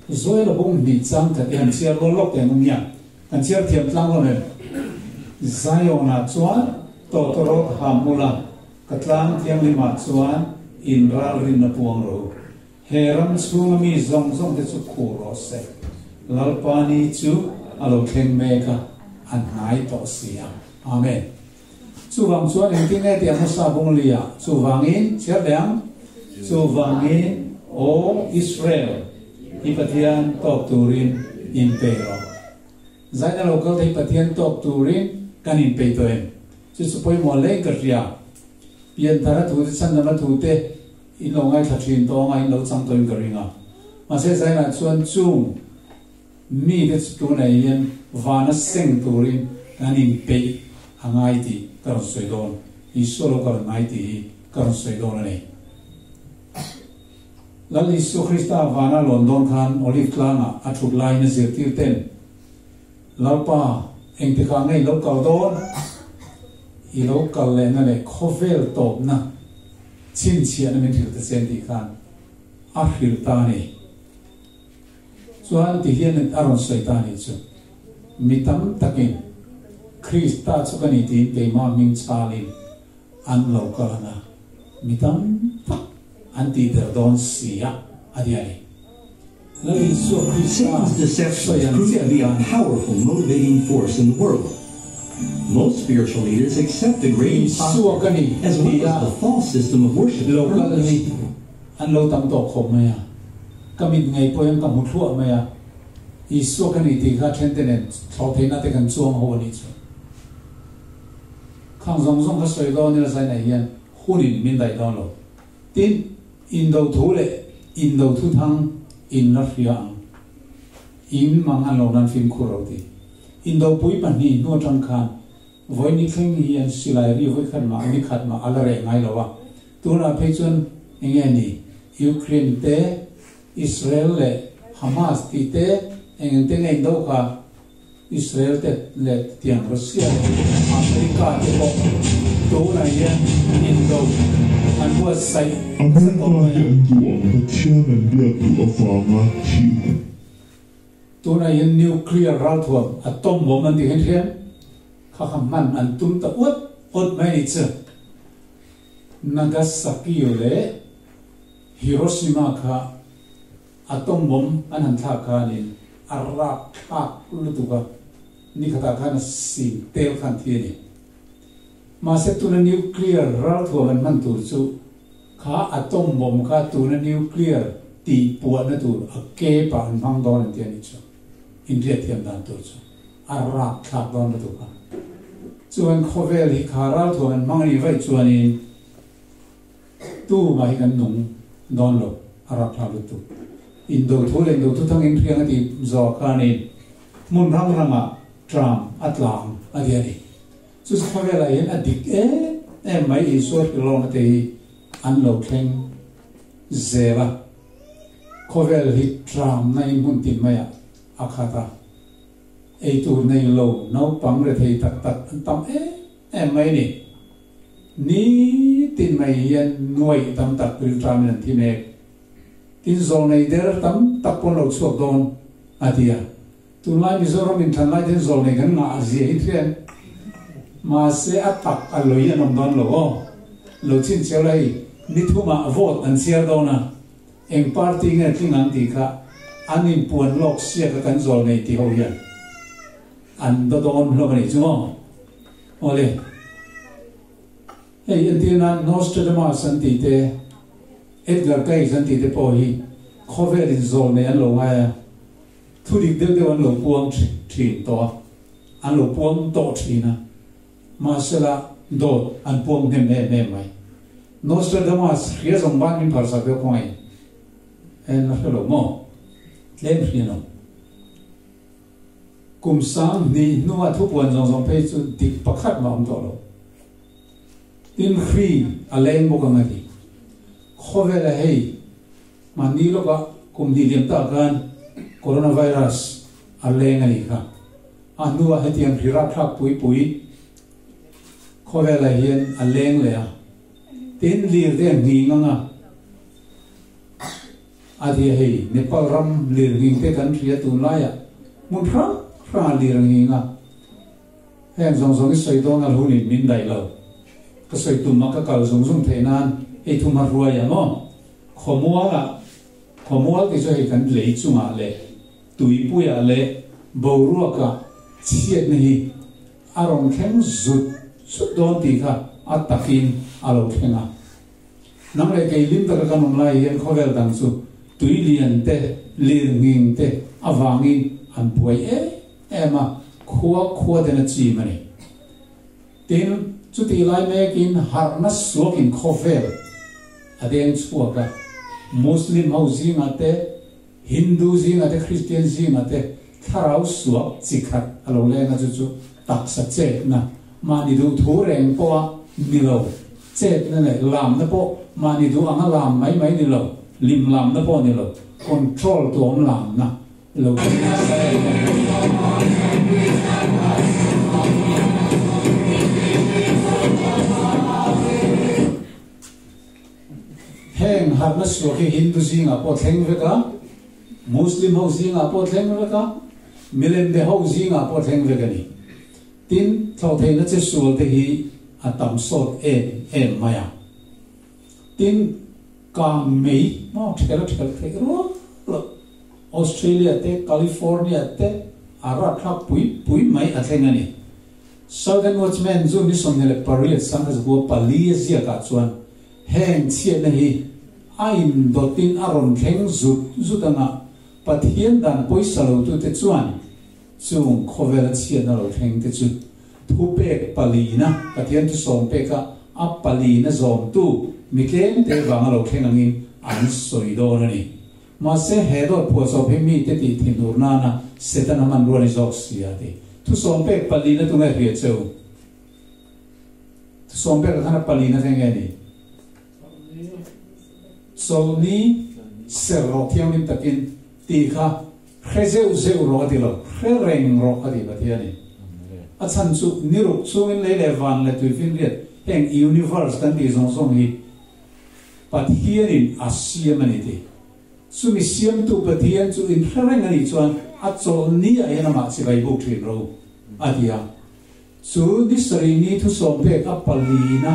Joela bung hnih chang khat i han chhiar lawl lawk teh ang nia. Kan chhiar thiam tlang lo nen. Zion-ah chuan tawtawrawt ha hmula ka tlang thianghlimah chuan in ralrinna puang ro. He ram chhunga mi zawng zawng te chu khuh rawh se. Lalpa ni chu a lo thleng mek a, a hnai tawh si a. Amen. Chuvang chuan engtin nge tih Amosa bung li ah chuvangin chhiar leh ang, Chuvangin, Aw Israel, i Pathian tawk turin inpei rawh. Zaina lo kal thei Pathian tawk turin kan inpei tawh em? Chu chu pawimawh hle in ka hria. Pianthara thute chhandama thute in lo ngaithla thin tawng a, in lo chang tawhin ka ring a. Mahse Zaina chuan chung Mite chu tunah hian vana seng turin kan inpeih a ngai tih ka rawn sawi dawn. Isua lo kal a ngai tih hi ka rawn sawi dawn a ni. Lal Isua Krista vana lawn dawn khan Olive tlangah a thut laiin a zirtir ten, Lalpa, engtikah nge i lo kal dawn? I lo kal lehna leh khawvel tawpna chhinchhiahna min hrilh ta che tih khan a hrilh ta a ni. Chuan ti hian a rawn sawi ta a nih chu, Mi tam takin Krista chu ka ni tiin keimah hming chhalin an lo kal ang a, mi tam tak an tihder dawn si a, a ti a ni. Lal Isua Krista Satan's deception sawi has ang proved chiah to be a hian. powerful motivating force in the world. Most spiritual leaders accept the great Isua impostor ka ni as well tia as the false system of worship lo kal promotes. hi An lo tam tawh khawp mai a, ka mit ngei pawh hian ka hmu thluah mai a, Isua ka ni tih kha thente nen thlawh theihna te kan chuang ho a nih chu. Khang zawng zawng kha sawi dawn ila Zaina hian hunin min daih dawn lo. Tin, indo thu leh indo thuthang in la hria ang. In mang an lo nan fimkhur lo ti. Indopui pahnih hnu atang khan vawi ni thleng hian silai ri vawi khat mah ni khat mah a la reh ngai lo a, Tunah phei chuan enge ni Ukraine te, Israel leh Hamas tih te eng eng te nge indo kha Israel te leh tiang Russia leh America te pawh tunah hian indo an buatsaih nasa America tawh mai hi a. an duh ang Pathian an biak duh avanga thih hun. Tunah hian nuclear ralthuam atom bomb an tih hian hriat kha kha hman an tum ta uat uat mai a ni chu. Nagasaki leh Hiroshima kha atom bomb an han thlak khanin a rapthlak lutuk a, nikhatah khan a sing tel khan thi a ni. Mahse tuna nuclear ralthuam an hman tur chu kha atom bomb kha tuna nuclear tih puahna tur a ke pah an hmang dawn an ti a nih chu. Inriatthiam dan tur chu a rapthlak dawn lutuk a. Chuan khawvel hi kha ralthuam an hmang a nih vaih chuanin tumah hi kan nung dawn lo, a rapthlak lutuk. Indo thu leh indo thuthang inhriang a tih zawh khanin hmun hrang hrangah tram a tlang a ti a ni. Chu chu khawvelah hian a dik em em mai Isua hrilhlawkna te hi an lo thleng zel a, khawvel hi tramna in hmun tin maiah a khat a. Ei tur nei lo naupang rethei tak tak an tam em em mai a ni. Nitin mai hian nuaih tam tak rilṭamin an thi mek. Tin zawl nei der tam tak pawn lo chhuak dawn a ti a. Tunlai Mizoram inthlan lai ten zawl nei kan ngah zia hi thlen. Mahse a tak a loi an awm dawn lo aw. Lo chhinchhiau la hei ni thumah vote an chhiar dawn a. Eng party nge tling ang tih kha an inpuan lawk siak a kan zawl nei tih ho hian an do dawn hlawm a nih chu maw? Awle, hei entir nan Nostradamus an tih te, Edgar Cayce an tih te pawh hi khawvel in zawl nei an lo ngai a, thu dik deuh deuh an lo puang thin tawh a, an lo puang tawh thin a. Mahsela, dawt an puang hnem em em mai. Nostradamus hria zawng ban min phalsak deuh khawngaih en la hre lo maw? Tlem hria lo. Kum sang hnih hnua thupuan zawng zawng phei chu dik pakhat mah awm tawh lo. Tin hri a leng bawk ang a ti. Khawvela hei mahni lawkah kum hnih liam tak khan coronavirus a leng a nih kha. A hnuah hetiang hri rapthlak pui pui khawvelah hian a leng leh a, tin lir te a nghing ang a, A ti a hei Nepal ram lirnghing te kan hria tunlaiah hmun hrang hrangah lirnghing a heng zawng zawng i sawi dawn a hunin min daih lo. Ka sawi tum a ka kal zung zung theih nan hei thum a hruai ang aw. Khawmualah khawmual tih chu hei kan lei chungah leh tuipuiah leh boruakah chhiatna hi a rawn thleng zut zut dawn tih kha a takin a lo thleng a. Nang leh kei hlim taka kan awm lai hian khawvel dang chu tui lian te, lir nghing te avangin an buai em em a, khua khua ten a chim a ni. Tin, chutih lai mekin harhna suakin khawvel a deng chhuak a, Muslim ho zingah te, Hindu zingah te, Kristian zingah te thlarau suak chi khat a lo leng a, chu chu taksa chetna, mahni duhthu reng pawha ni lo, chetna leh lamna pawh mahni duh anga lam mai mai ni lo, lim lamna pawh ni lo, control tuam lamna lo thleng nasa em em. Heng harhna suak hi Hindu zingah pawh thleng vek a, Muslim ho zingah pawh thleng vek a, milem be ho zingah pawh thleng vek a ni. Tin, thlawhtheihna che sual te hi a tam sawt em em mai a. Tin, kang mei maw thel a thel theih rual loh. Australia te, California te a rapthlak pui pui mai a thleng a ni. Southern Watchman chu ni 28 sangkhat pali a ziakah chuan heng chhiatna hi a indawtin a rawn thleng zut zut anga Pathian dan pawisa lotute chuan chung khawvela chhiatna lo thleng te chu thupek palina Pathian thusawm peka a palina zawmtu mi tlemte vanga lo thleng angin an sawi dawn a ni. Mahse, he dawt phuahchawp hi mite tih thinur nana Setana hmanrua ni zawk si a ti. Thusawm pek palina tunge hria cheu? Thusawm pek ah khan a palina kha enge ni? Chawlhni ser rawh thianghlim takin tih kha hre zeuh zeuh rawh a ti lo, hre reng rawh a ti Pathianin. A chhan chu niruk chungin lei leh van leh tuifinriat heng universe kan tih zawng zawng hi Pathianin a siam a ni tih. Chumi siamtu Pathian chu inhre reng a nih chuan a chawlhni ah hian amah chibai buk thin ro a ti a. Chu ni sarih ni thusawm pek a palina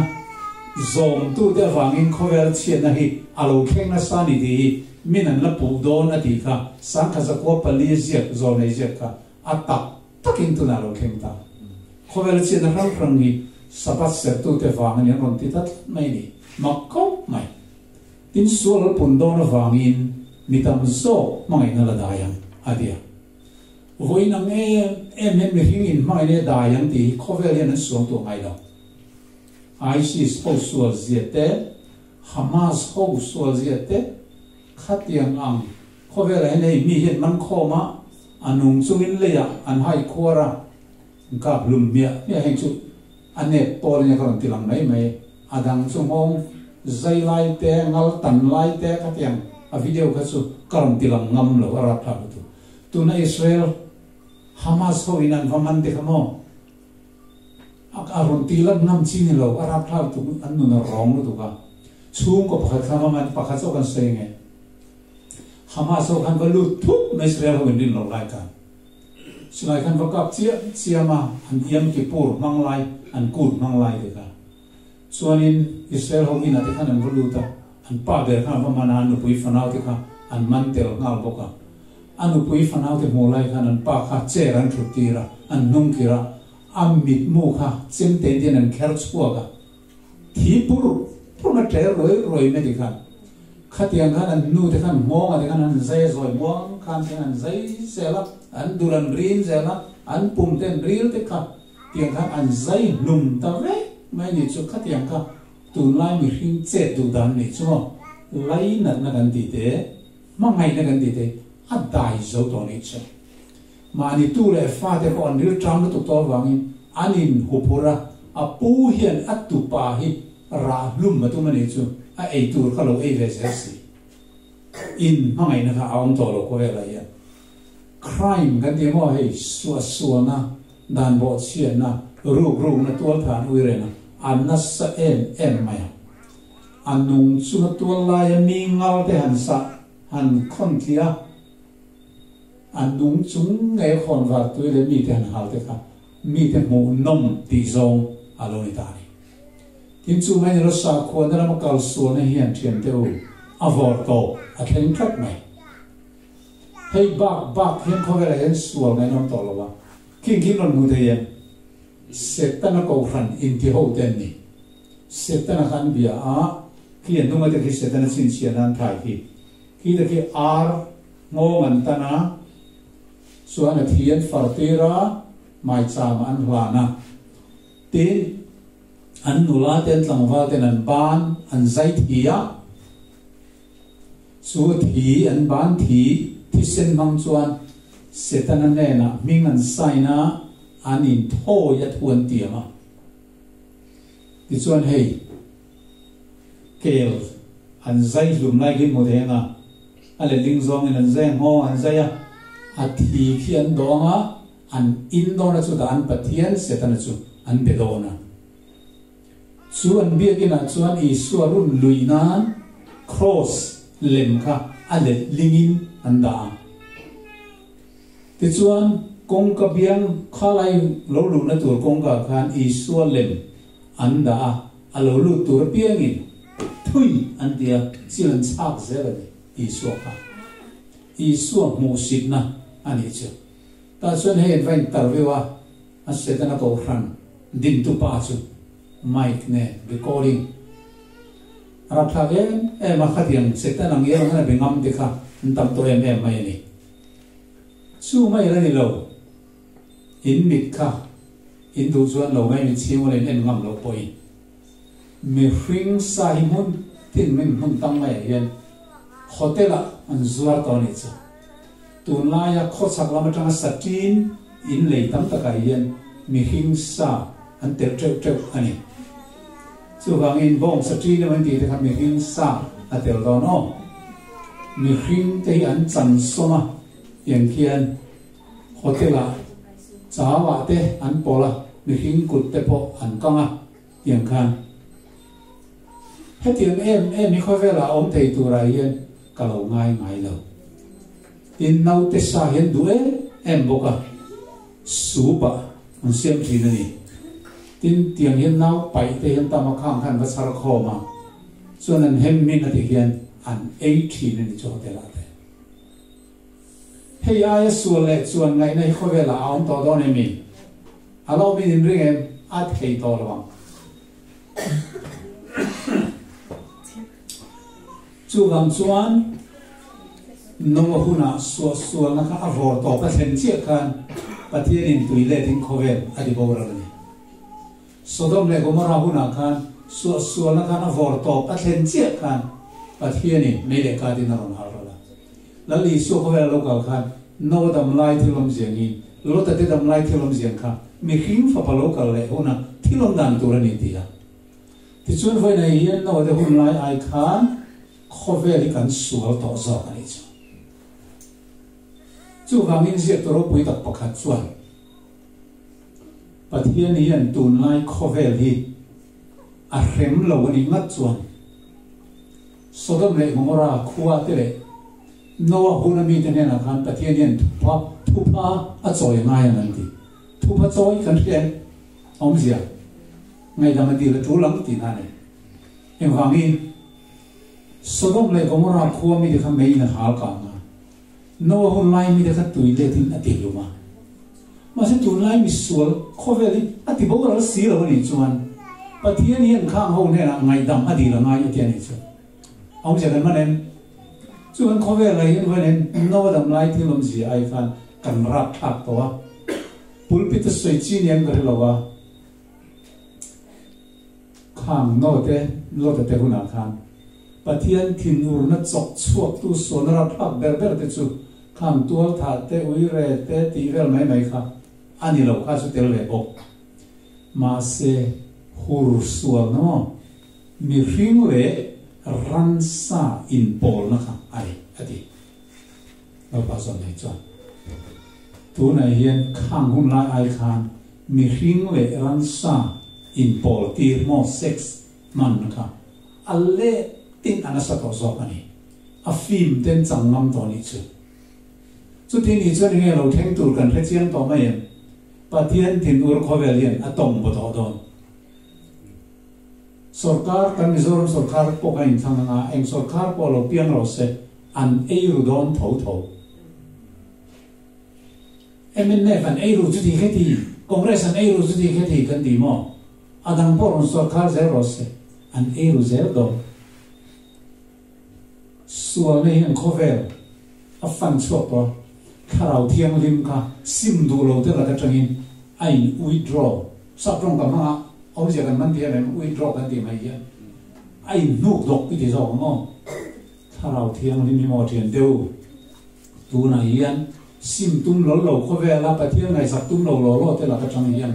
zawmtute avangin khawvel chhiatna hi a lo thleng nasa a ni tih hi min an la puh dawn a tih kha sangkhat zakua pali ziak zawlnei ziak kha a tak takin tunah a lo thleng ta. Khawvel chhiatna hrang hrang hi Sabbath sertute vang a ni an rawn ti ta tlat mai a ni. Mak khawp mai. Tin sual pun dawn avangin mi tam zawk hmangaihna la dai ang a ti a. Vawiin ang em em hian mihring in hmangaihna dai ang tih hi khawvel hian an suam tuah ngai lo. ISIS ho sual zia te, Hamas ho sual zia te, khatiang ang khawvelah hian hei mi hian man khawm a, a nung chungin leiah an hai khuar a, an kap hlum hmiah hmiah heng chu a nep pawl nia ka rawn ti lang mai mai. A dang chu nghawng zai lai te, ngal tan lai te khatiang a video kha chu ka rawn ti lang ngam lo a rapthlak lutuk. Tuna Israel Hamas ho in an va man te kha maw? A rawn ti lat ngam chi ni lo, a rapthlak lutuk, an nun a rawng lutuk a. Chhungkaw pakhat kha va man, pakhat zawk an sawi nge. Hamas ho khan va lut thup mai Israel ho in rin loh lai khan. Silai khan va kap chiah chiam a, an Yom Kippur hmang lai, an kut hmang lai te kha. Chuanin Israel ho inah te khan an va lut a, an pa ber khan a va man a, a nupui fanau te kha an man tel nghal bawk a. A nupui fanau te hmuh lai khan an pa kha chair an thut tir a, an hnung kir a, a mitmu kha chemte in an kher chhuak a, thi pur pur na ṭe ruai ruai mai ti khan khatiang khan an nu te khan nghawng ah te khan an zai a zawi muang khan te an zai zel a, an dul an rin zel a, an pum te an ril te kha tiang khan an zai hlum ta vek mai ni chu khatiang kha tunlai mihring chet duh dan nih chu maw lainatna kan tih te hmangaihna kan tih te a dai zo tawh nih chu. Mahni tu leh fate pawh an rilṭam lutuk tawh avangin an inhuphur a, a pu hian a tupa hi rah hlum a tum a nih chu a ei tur kha lo ei ve zel si. In hmangaihna kha a awm tawh lo khawvelah hian. Crime kan ti maw hei suahsualna, dan bawhchhiatna, rukrukna, tualthan uirena a nasa em em mai a. A nung chunga tual laia mi ngal te han sah. han khawn tliah a, a nung chung ngei khawn var tui leh mite han hal te kha mite hmuhnawm tih zawng a lo ni ta a ni. Tin, chu mai ni lo sakhuana lama kalsualna hian thiante u a vawr tawp a thleng tlat mai. Hei bak bak hian khawvelah hian sual ngainawm tawh lo a, khing khi rawn hmu thei em? Setana kohhran inti ho te an ni. Setana kha an bia a, khi a hnunga te khi Setana chhinchhiah nan thai khi. Khi te khi ar nghawng an tan a, chuan a thi an far tir a, maicham an hlan a. Tin, an nula te an tlangval ten an ban an zai thi a, chu thi an ban thi thisen hmang chuan Setana hnenah hming an sign a, an inthawi a thu an tiam a. Tichuan hei kel an zai hlum lai khi hmu thei anga, a letling zawngin an zai a, nghawng an zai a, a thi khi an dawh anga, an in dawn a chutah an Pathian Setana chu an be dawn a. Chu an biakinah chuan Isua run lui nan kraws lem kha a letlingin an dah a. Tichuan, kawngka biang khalai lo luhna tur kawngka khan Isua lem an dah a, a lo lut tur apiangin thui an ti a, chil an chhak zel a ni, Isua kha. Isua hmuhsitna a nih chu. Tah chuan hei an va interview a, a Setana Kohhran dintu pa chu mic nen recording a rapthlak em em a, khatiang Setana ngial ang hian a be ngam te kha an tam tawh em em mai a ni. Chu mai la ni lo, in mit kha in duh chuan lo mai mitchhing ula in en ngam loh pawhin mihring sa hi hmun tin min hmun tam maiah hian hotel ah an zuar tawh a nih chu. Tunlaia khawchhak lam atanga satin in lei tam takah hian mihring sa an telh teuh teuh a ni. Chuvangin bawng satin emaw an tih te kha mihring sa a tel dawn aw. Mihring te hi an chan sawm a, tiang khian hotel ah chau ah te an pawlh a, mihring kut te pawh an kang a, tiang khan. Hetiang em em hi khawvelah a awm thei turah hian ka lo ngai ngai lo. Tin, naute sa hian duh em em bawk a, soup ah an siam thin a ni. Tin, tiang hian nau paih te hian tam a khang khan va chhar khawm a, chuan an hem min a ti hian an ei thin a ni chu hotel ah te. Hei aia sual leh chuan ngaihna hi khawvelah a awm tawh dawn em i? A lo awmin in ring em? A thei tawh lo ang. Chuvang chuan Noah hunah suahsualna kha a vawr tawp a thlen chiah khan Pathianin tui letin khawvel a ti boral a ni. Sodom leh Gomorrah hunah khan suahsualna khan a vawr tawp a thlen chiah khan Pathianin mei leh katin a rawn hal ral a. Lal Isua khawvela lo kal khan Noah dam lai thil awmzia angin Lota te dam lai thil awmzia ang kha mihring fapa lo kal leh huna thil awm dan tur a ni ti a. Tichuan vawiinah hian Noah te hun lai ai khan khawvel hi kan sual tawh zawk a nih chu. Chuvangin ziaktu ropui tak pakhat chuan Pathian hian tunlai khawvel hi a hrem lo a nih ngat chuan Sodom leh Gomorrah khua te leh Noah huna mite hnenah khan Pathian hian thupha thupha a chawi a ngai ang an ti. Thupha chawi kan hria em? Awmzia ngaihdam a dil a tul ang tih na a ni. Engvangin Sodom leh Gomorrah khua mite kha meiin a hal kang a, Noah hun lai mite kha tui letin a ti hlum a. Mahse tunlai misual khawvel hi a ti boral si lo a nih chuan Pathian hian khang ho hnenah ngaihdam a dil a ngai a ti a nih chu. Awmzia kan hman em? Chu kan khawvelah hian vawiin Noah dam lai thil awmzia ai khan kan rap thlak tawh a. Pulpit a sawi chi nia an ka hre lo a. Khang Noah te Lota te hunah khan Pathian thinurna chawk chhuaktu sualna rap thlak ber ber te chu Khang tual thah te, ui re te tih vel mai mai kha a ni lo kha chu tel ve bawk. Mahse, hur sual na maw? Mihring leh ransa inpawlna kha a ni, a ti. Lalpa chuan nei chuan, Tunah hian khang hun lai ai khan mihring leh ransa inpawl tir maw sex hmanna kha a let tin a nasa tawh zawk a ni. A film ten chang ngam tawh nih chu. Chuti nih chuan enge lo thleng tur kan hre chiang tawh mai em? Pathian thinur khawvel hian a tawng baw tawh dawn. Sorkar, kan Mizoram sorkar pawh kan inthlang anga eng sorkar pawh lo piang rawh se, an ei ru dawn tho tho. Mnf an ei ru chuti kheti, Congress an ei ru chuti kheti kan ti maw? A dang pawh rawn sorkar zel rawh se, an ei ru zel dawn. Sualna hian khawvel a fan chhuak tawh a, Thlarau Thianghlim kha sim duh lo te lak atangin a in withdraw, sap tawng ka hmang a, awmzia kan man thiam em, withdraw kan tih mai hian a in hnuk dawk i ti zawk ang aw. Thlarau Thianghlim hi maw thian deuh tunah hian sim tum lawl lo khawvel a Pathian ngaihsak tum lo law law te lak atang hian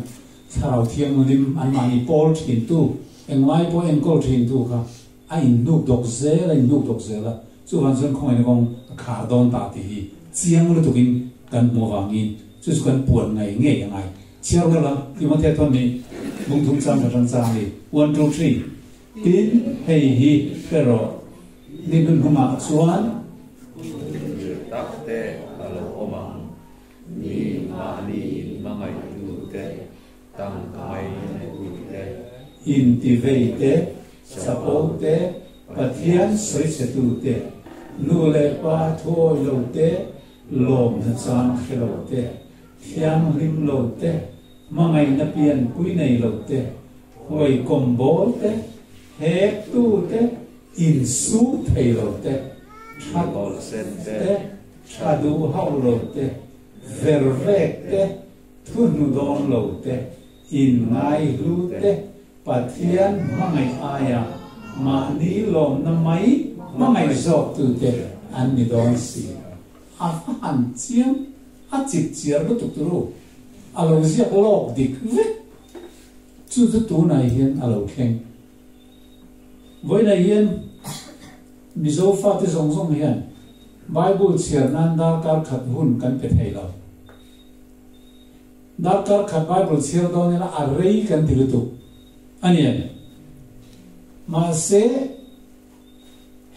Thlarau Thianghlim anmahni pawl thintu, englai pawh enkawl thintu kha A inhnuk dawk zel, a inhnuk dawk zel a, chuvang chuan khawngaihna kawng a khar dawn ta tih hi chiang lutukin kan hmu avangin chu chu kan puan ngei ngei a ngai. Chhiar vel a, Timothea thawn nih bungthum chang ka tang chang hi, one two three, tin hei hi hre rawh, ni hnun hnungah chuan, Hmun tak te a lo awm ang, mi mahni in hmangaihtu te Tangkai te. Intivei te, chapo te, Pathian sawichhetu te, nu leh pa thuawi lo te, lawmna chang hre lo te, thianghlim lo te, hmangaihna pianpui nei lo te, huaikawm bawl te, hektu te, insum thei lo te, tha te, tha duh hauh lo te, vervek te, Thu hnu dawn lo te, in ngai hlu te, Pathian hmangaih aia mahni lawmna mai hmangaih zawk tu te an ni dawn si. A va han chiang, a chip chiar lutuk tur u. A lo ziak lawk dik vek. Chu chu tunah hian a lo thleng. Vawiinah hian Mizo fate zawng zawng hian Bible chhiar nan darkar khat hun kan pe thei lo. Darkar khat Bible chhiar dawn ila a rei kan ti lutuk a ni em? Mahse,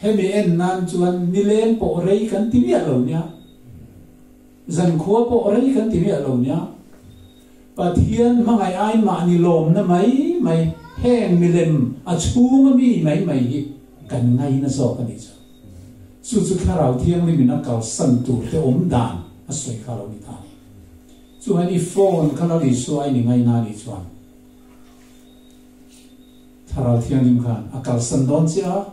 hemi en nan chuan nileng pawh rei kan ti miah lo nia. Zankhua pawh rei kan ti miah lo nia. Pathian hmangaih ai mahni lawmna mai mai heng milem a chhunga mi mai mai hi kan ngaina zawk a nih chu. Chu chu Thlarau Thianghlimin a kalsan tur te awm dan a sawi kha lo ni ta a ni. Chuan i phone kha Lal Isua a ini ngaina a nih chuan Thlarau Thianghlim khan a kalsan dawn chiah a,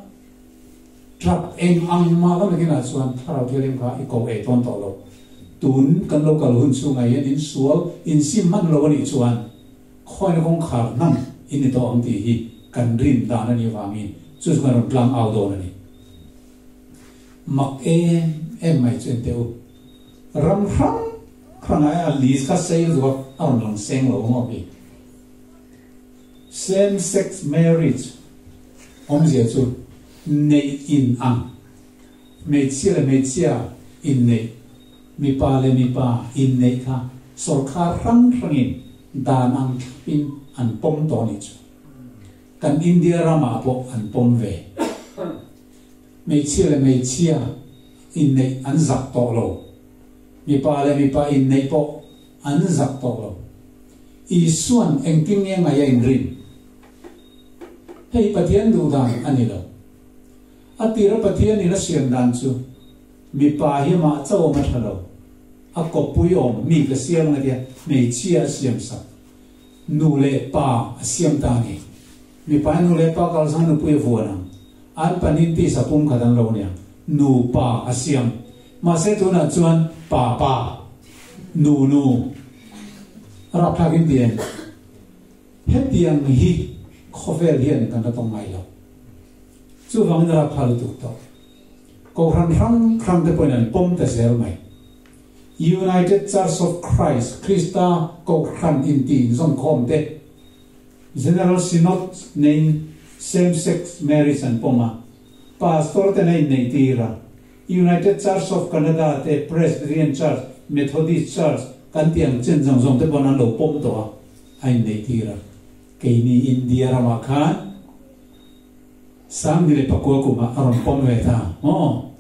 truck eng ang mah lam nakinah chuan Thlarau Thianghlim kha i ko ei tawn tawh lo. Tun kan lo kal hun chhungah hian in sual in sim hman lo a nih chuan Khawina kawngkhar hnam in ni tawh ang tih hi kan rin dan a nih avangin chu chu kan rawn tlang au dawn a ni. Mak em em mai chu en teh u. Ram hrang hrang ah a list kha sei lutuk a, a rawn lang seng lo ang aw hi. Same sex marriage awmzia chu neih in ang, hmeichhia leh hmeichhia inneih, mipa leh mipa inneih kha sorkar hrang hrangin dan ang thlapin an pawm tawh a nih chu. Kan India ramah pawh an pawm ve. Hmeichhia leh hmeichhia inneih an zak tawh lo. Mipa leh mipa inneih pawh an zak tawh lo. Isua'n engtin nge ngaih a inrin? Hei Pathian duh dan a ni lo. A tira Pathianin a siam dan chu mipa hi amah chauh awm a tha lo. A kawppui awm mi ka siam ang a tia hmeichhia a siam sak. Nu leh pa a siam ta a ni. Mipa nu leh pa kal zang nupui a vuan ang. An panin tisa pum khat an lo niang. Nu pa a siam. Mahse tunah chuan pa pa, nu nu. A rapthlak in ti em? Hetiang hi khawvel hian kan la tawng ngai lo. Chuvangin a rapthlak lutuk tawh. Kohhran hrang hrang te pawhin an pawm ta zel mai. United Church of Christ, Krista Kohhran inti inzawmkhawm te, General Synod neiin same sex marriage an pawm a, Pastor ten a inneih tir a, United Church of Canada te, Presbyterian Church, Methodist Church kan tih ang chen zawng zawng te pawn an lo pawm tawh a, a inneih tir a. Keini India ramah khan 1909 kumah a rawn pawm ve ta maw?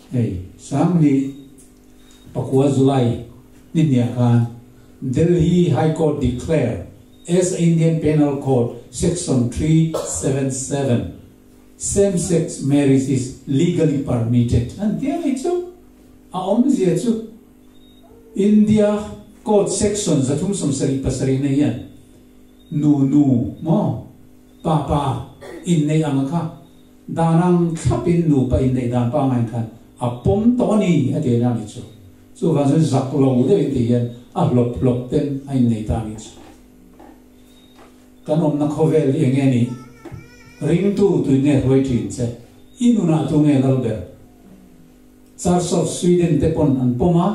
Hei, 24 July ni hniah khan Delhi High Court declare as Indian Penal Code Section 377 same-sex marriage is legally permitted an ti a nih chu. A awmzia chu India Code Section 377 na hian nu nu maw pa pa inneih ang a kha Dan ang thlapin nupa inneih dan pangngai khan a pawm tawh a ni a ti a nih chu. Chuvang chuan zak lo deuhin ti hian a hlawp hlawp ten a innei ta a nih chu. Kan awmna khawvel hi enge nih? Ringtu tuin nge hruai thin che? I nunah tu nge lal ber? Church of Sweden te pawn an pawm a,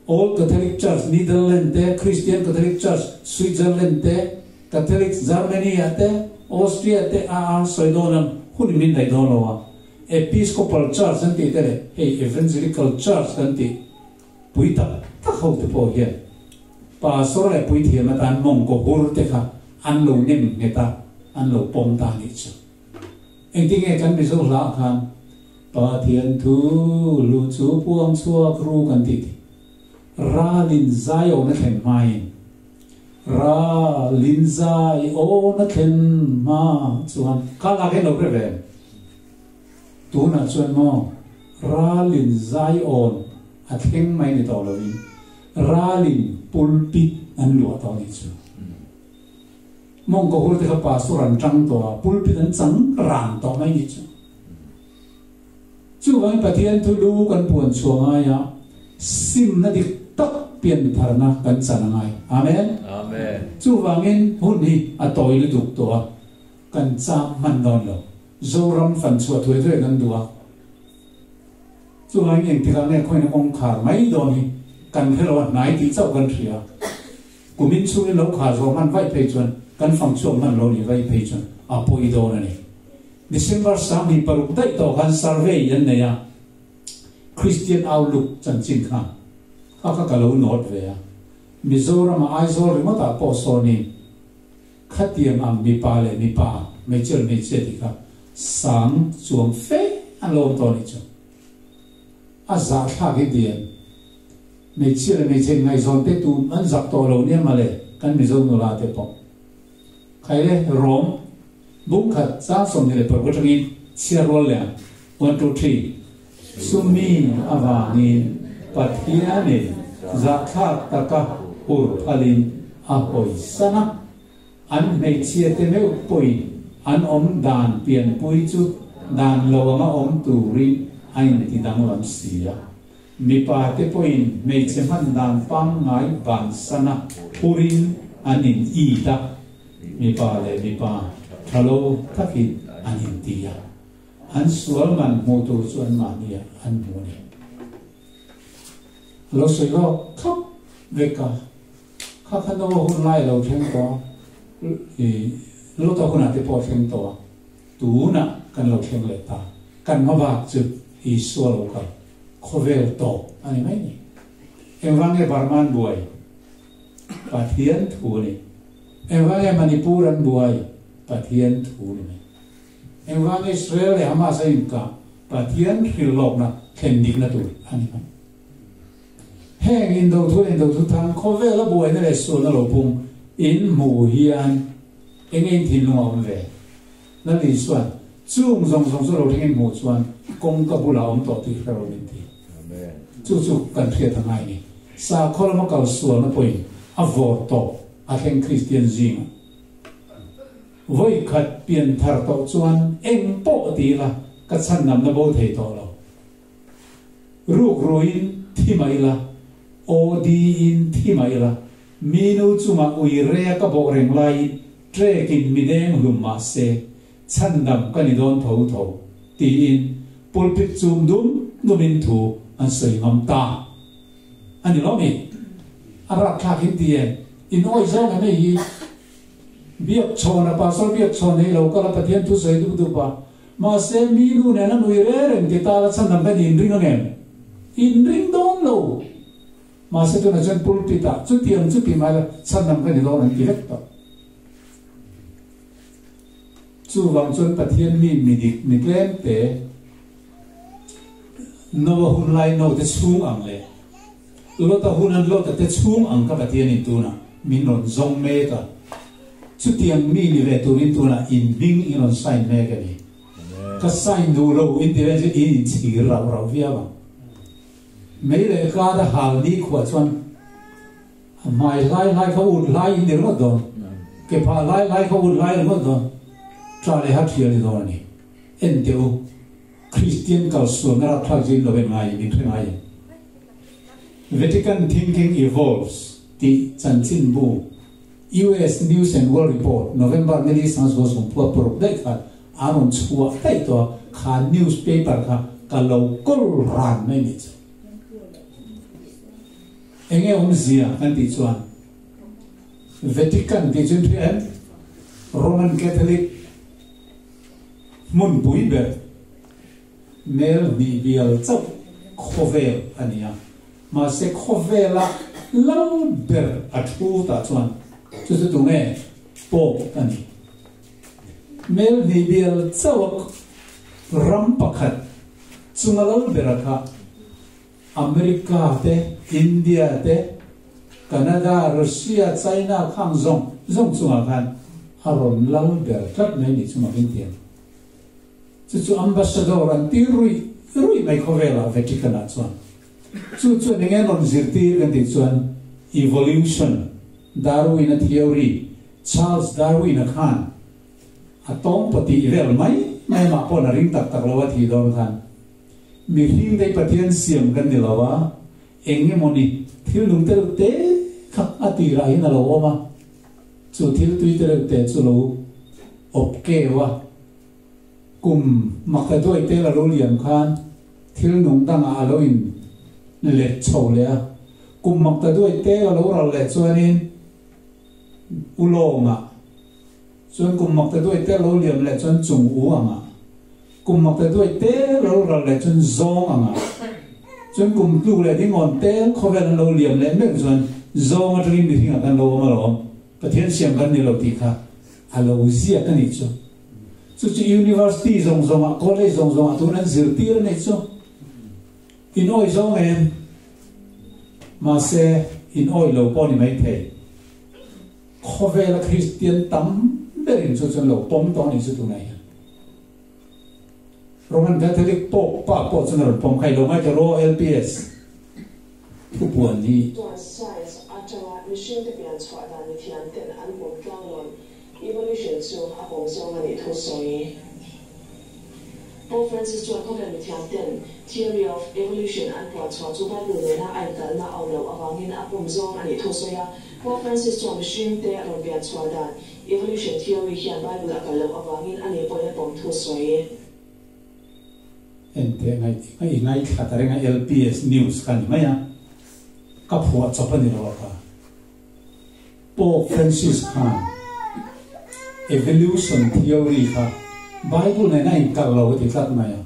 Old Catholic Church Netherland te, Christian Catholic Church Switzerland te, Catholic Germany ah te, Austria te a a sawi dawn ang hun in min daih dawn lo a. Episcopal Church an tih te leh hei Evangelical Church kan tih pui tak tak ho te pawh hian Pastor leh puithiam atan mawngkaw hur te kha an lo nem nghet a, an lo pawm ta anih chu. Engtinge kan Mizo hla ah khan Pathian thu lu chu puang chhuak ru kan tih tih. Ralin zai awna thlen hmain Ralin zai awna thlen hma chuan kha lak hian lo hre ve em? Tunah chuan maw Ralin zai awn a thleng mai ni tawh lovin Ralin pulpit an luah tawh nih chu. Mawngkaw hur te kha pastor an tang tawh a, pulpit an chang ran tawh mai nih chu. Chuvangin Pathian thu lu kan puan chhuah ngai a, simna dik tak piantharna kan chan a ngai. Amen. Amen. Chuvangin hun hi a tawi lutuk tawh a, kan cham hman dawn lo. Zoram fan chhuah thuai thuai kan duh a. Chuvangin engtikah nge khawina kawngkhar mai dawn hi kan hre lo a, hnai tih chauh kan hria. Kumin chhungin lo khar zawh hman vaih phei chuan kan fang chhuak hman lo nih vaih phei chuan a pawi dawn a ni. December 26 daih tawh khan survey an nei a, Christian Outlook chanchin kha kha kha ka lo note ve a. Mizoram-a Aizawl ringawtah pawh sawnin khatiang ang mipa leh mipa, hmeichhia leh hmeichhia tih kha sang chuang fe an lo awm tawh a nih chu. A zahthlak hi diam. Hmeichhia leh hmeichhe ngaihzawn te tu an zak tawh lo nia mawle kan Mizo nula te pawh. Khai le Rom bung khat chang 26 atangin chhiar rual leh ang. One two three. Chumi avangin Pathianin zahthlak taka hur phalin a hawisan a. An hmeichhia te meuh pawhin an awm dan pianpui chu dan lo anga awm turin a inti danglam si a. Mipa te pawhin hmeichhe hman dan pangngai bansana phurin an in it a, mipa leh mipa tha lo takin an inti a, an sual man hmuh tur chu anmahniah an hmu a ni. A lo sawi lawk thlap vek a, kha kha Noah hun lai a lo thleng tawh a, i Lota hunah te pawh a thleng tawh a, tunah kan lo thleng leh ta, kan hmabak chu Isua lo kal khawvel tawp a ni mai ni. Engvang nge Burma an buai? Pathian thu a ni. Engvang nge Manipur an buai? Pathian thu a ni mai. Engvang nge Israel leh Hamas a inkah? Pathian hrilhlawkna thlen dikna tur a ni mai. Heng indo thu leh indo thu thang khawvela buaina leh sualna lo pung in hmuh hian enge in thinlung a awm ve? Lal Isua'n, Chung zawng zawng chu lo thlengin hmuh chuan kawngka bulah awm tawh tih hre rawh min ti. Chu chu kan hriat a ngai ni. Sakhaw lama kal sualna pawhin a vawr tawh a thleng Kristian zingah. Vawi khat pian thar tawh chuan eng pawh ti ila ka chhan namna bo thei tawh lo. Ruk ruin thi mah ila, OD in thi mah ila, mi nu chungah ui rea ka bawh reng laiin Trek-in mi deng hlum mah se, chhandam ka ni dawn tho tho, tiin pulpit chum dum dumin thu an sawi ngam ta. A ni lo mi? A rapthlak in ti em? In awih zawng em hei hi? Biak chhawn a pastor biak chhawn nei lo kal a Pathian thu sawi dup dup a, mahse mi nu nen a nui re reng ti ta la chhandam ka ni inring ang em? Inring dawn lo. Mahse tunah chuan pulpit ah chutiang chu ti mai la chhandam ka ni dawn an ti vek tawh. Chuvang chuan Pathian mi midik mi tlem te Noa hun lai Note chhung ang leh Lota hunan Lota te chhung ang ka Pathianin tunah min rawn zawng mek a, chutiang mi ni ve turin tunah in hming in rawn sign mek a ni. Ka sign duh lo in ti vel chu in inchhir rauh rauh viau ang. Mei leh kar a hal ni khuah chuan a hmai hlai hlai kha ut hlai in ni ringawt dawn, ke phah hlai hlai kha ut hlai ringawt dawn, tha leh ha thial ni dawn a ni. En teh u, Kristian kalsualna rapthlak zin lo en ngai min hre ngai em? Vatican Thinking Evolves tih chanchinbu US News and World Report November ni li 1946 daih khan a rawn chhuah daih tawh a, kha newspaper kha ka lo kawl ran mai nih chu. Enge awmzia kan tih chuan Vatican tih chu in hria em? Roman Catholic Hmunpui ber mel hnih bial chauh khawvel a ni a, mahse khawvela lal ber a thu tah chuan chu chu tunge Pope a ni. Mel hnih bial chauh a ram pakhat chunga lal bera kha America te, India te, Canada, Russia, China khang zawng zawng chungah khan a rawn lal ber tlat mai nih chu mak in tiang. Chu chu ambassador an tir ruih ruih mai khawvelah Vatican ah chuan. Chu chuan eng nge rawn zirtir kan tih chuan evolution, Darwin-a theory, Charles Darwin-a khan a tawng pawtih vel mai mai amah paw'n a ring tak tak lo a thih dawn khan Mihring te Pathian siam kan ni lo a, eng emaw ni thil nung te reuh te kha a tirah hian a lo awm a, chu thil tui te reuh te chu lo awp keu a, kum maktaduai tel a lo liam khan thil nung dangah a lo in let chho leh a, kum maktaduai tel a lo ral leh chuanin ulawngah chuan kum maktaduai tel a lo liam leh chuan chung u angah. Kum mak te duai tel lo ral leh chuan zawng ang a, chuan kum tluk leh dingawn tel khawvel an lo liam leh meuh chuan zawng atangin mihring ah kan lo awm alawm, Pathian siam kan ni lo tih kha a lo ziak a nih chu. Chu chu University zawng zawng ah, college zawng zawng ah tun an zirtir a nih chu. In awih zawng em? Mahse in awih lo pawh ni maithei. Khawvela Kristian tam berin chu chuan lo pawm tawh a nih chu tunah hian. Roman Catholic Pope pa pawh chuan a rawn pawm kha i lo ngaithla rawh LPS thupuan hi. Chuan science atanga mihringte pian chhuah dan mithiam ten an pawm tlanglawn evolution chu a pawm zawng a nih thu sawi. Pope Francis chuan khawvel mithiam ten theory of evolution an puan chhuah chu Bible nena a inkalhna a awm loh avangin a pawm zawng a nih thu sawi a. Pope Francis chuan mihringte rawn pian chhuah dan Evolution theory hian Bible a kal loh avangin a nei pawhin a pawm thu sawi. En teh ngaih i ngaithla ta reng a LPS news kha ni mai a, ka phuah chawp a ni lo a kha. Pope Francis khan evolution theory kha Bible nen a inkal lo a ti tlat mai a.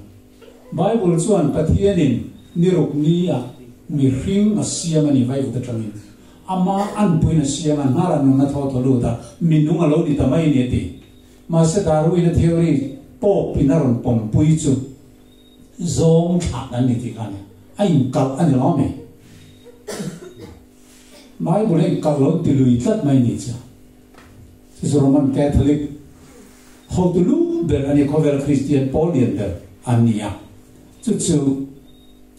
Bible chuan Pathianin ni ruk ni ah mihring a siam a ni vaivut atangin ama anpuiin a siam a, hnara nunna thaw thaw lut a, minung a lo ni ta mai ni a ti. Mahse Darwin-a theory Pope in a rawn pawmpui chu zawng thlah an ni tih kha a ni. A inkalh a ni lo ami? Bible a inkalh lo an ti lui tlat mai ni chu. Chu chu Roman Catholic hotu lu ber a ni, khawvel Kristian pawl lian ber an ni a. Chu chu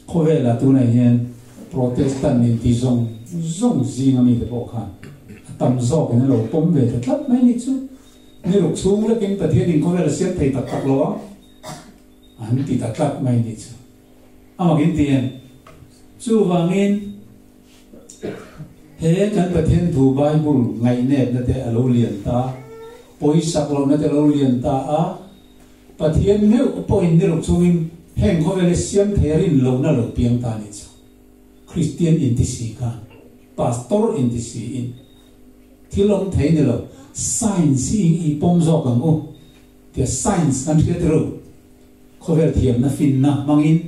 khawvelah tunah hian Protestant inti zawng zawng zinga mite pawh khan a tam zawkin a lo pawm ve ta tlat mai ni chu. Ni ruk chhung lekin Pathianin khawvel a siam thei tak tak lo a, an ti ta tlat mai ni chu. A mak inti em? Chuvangin He kan Pathian thu Bible ngaihnepna te a lo lian ta, pawisak lohna te a lo lian ta a, Pathian meuh pawhin ni ruk chungin heng khawvel hi siam thei a rin lohna lo piang ta a nih chu. Kristian inti si khan, Pastor inti si in thil awm thei ni lo, Science hi i pawm zawk ang u tia Science kan hriat ru. Khawvel thiamna finna hmangin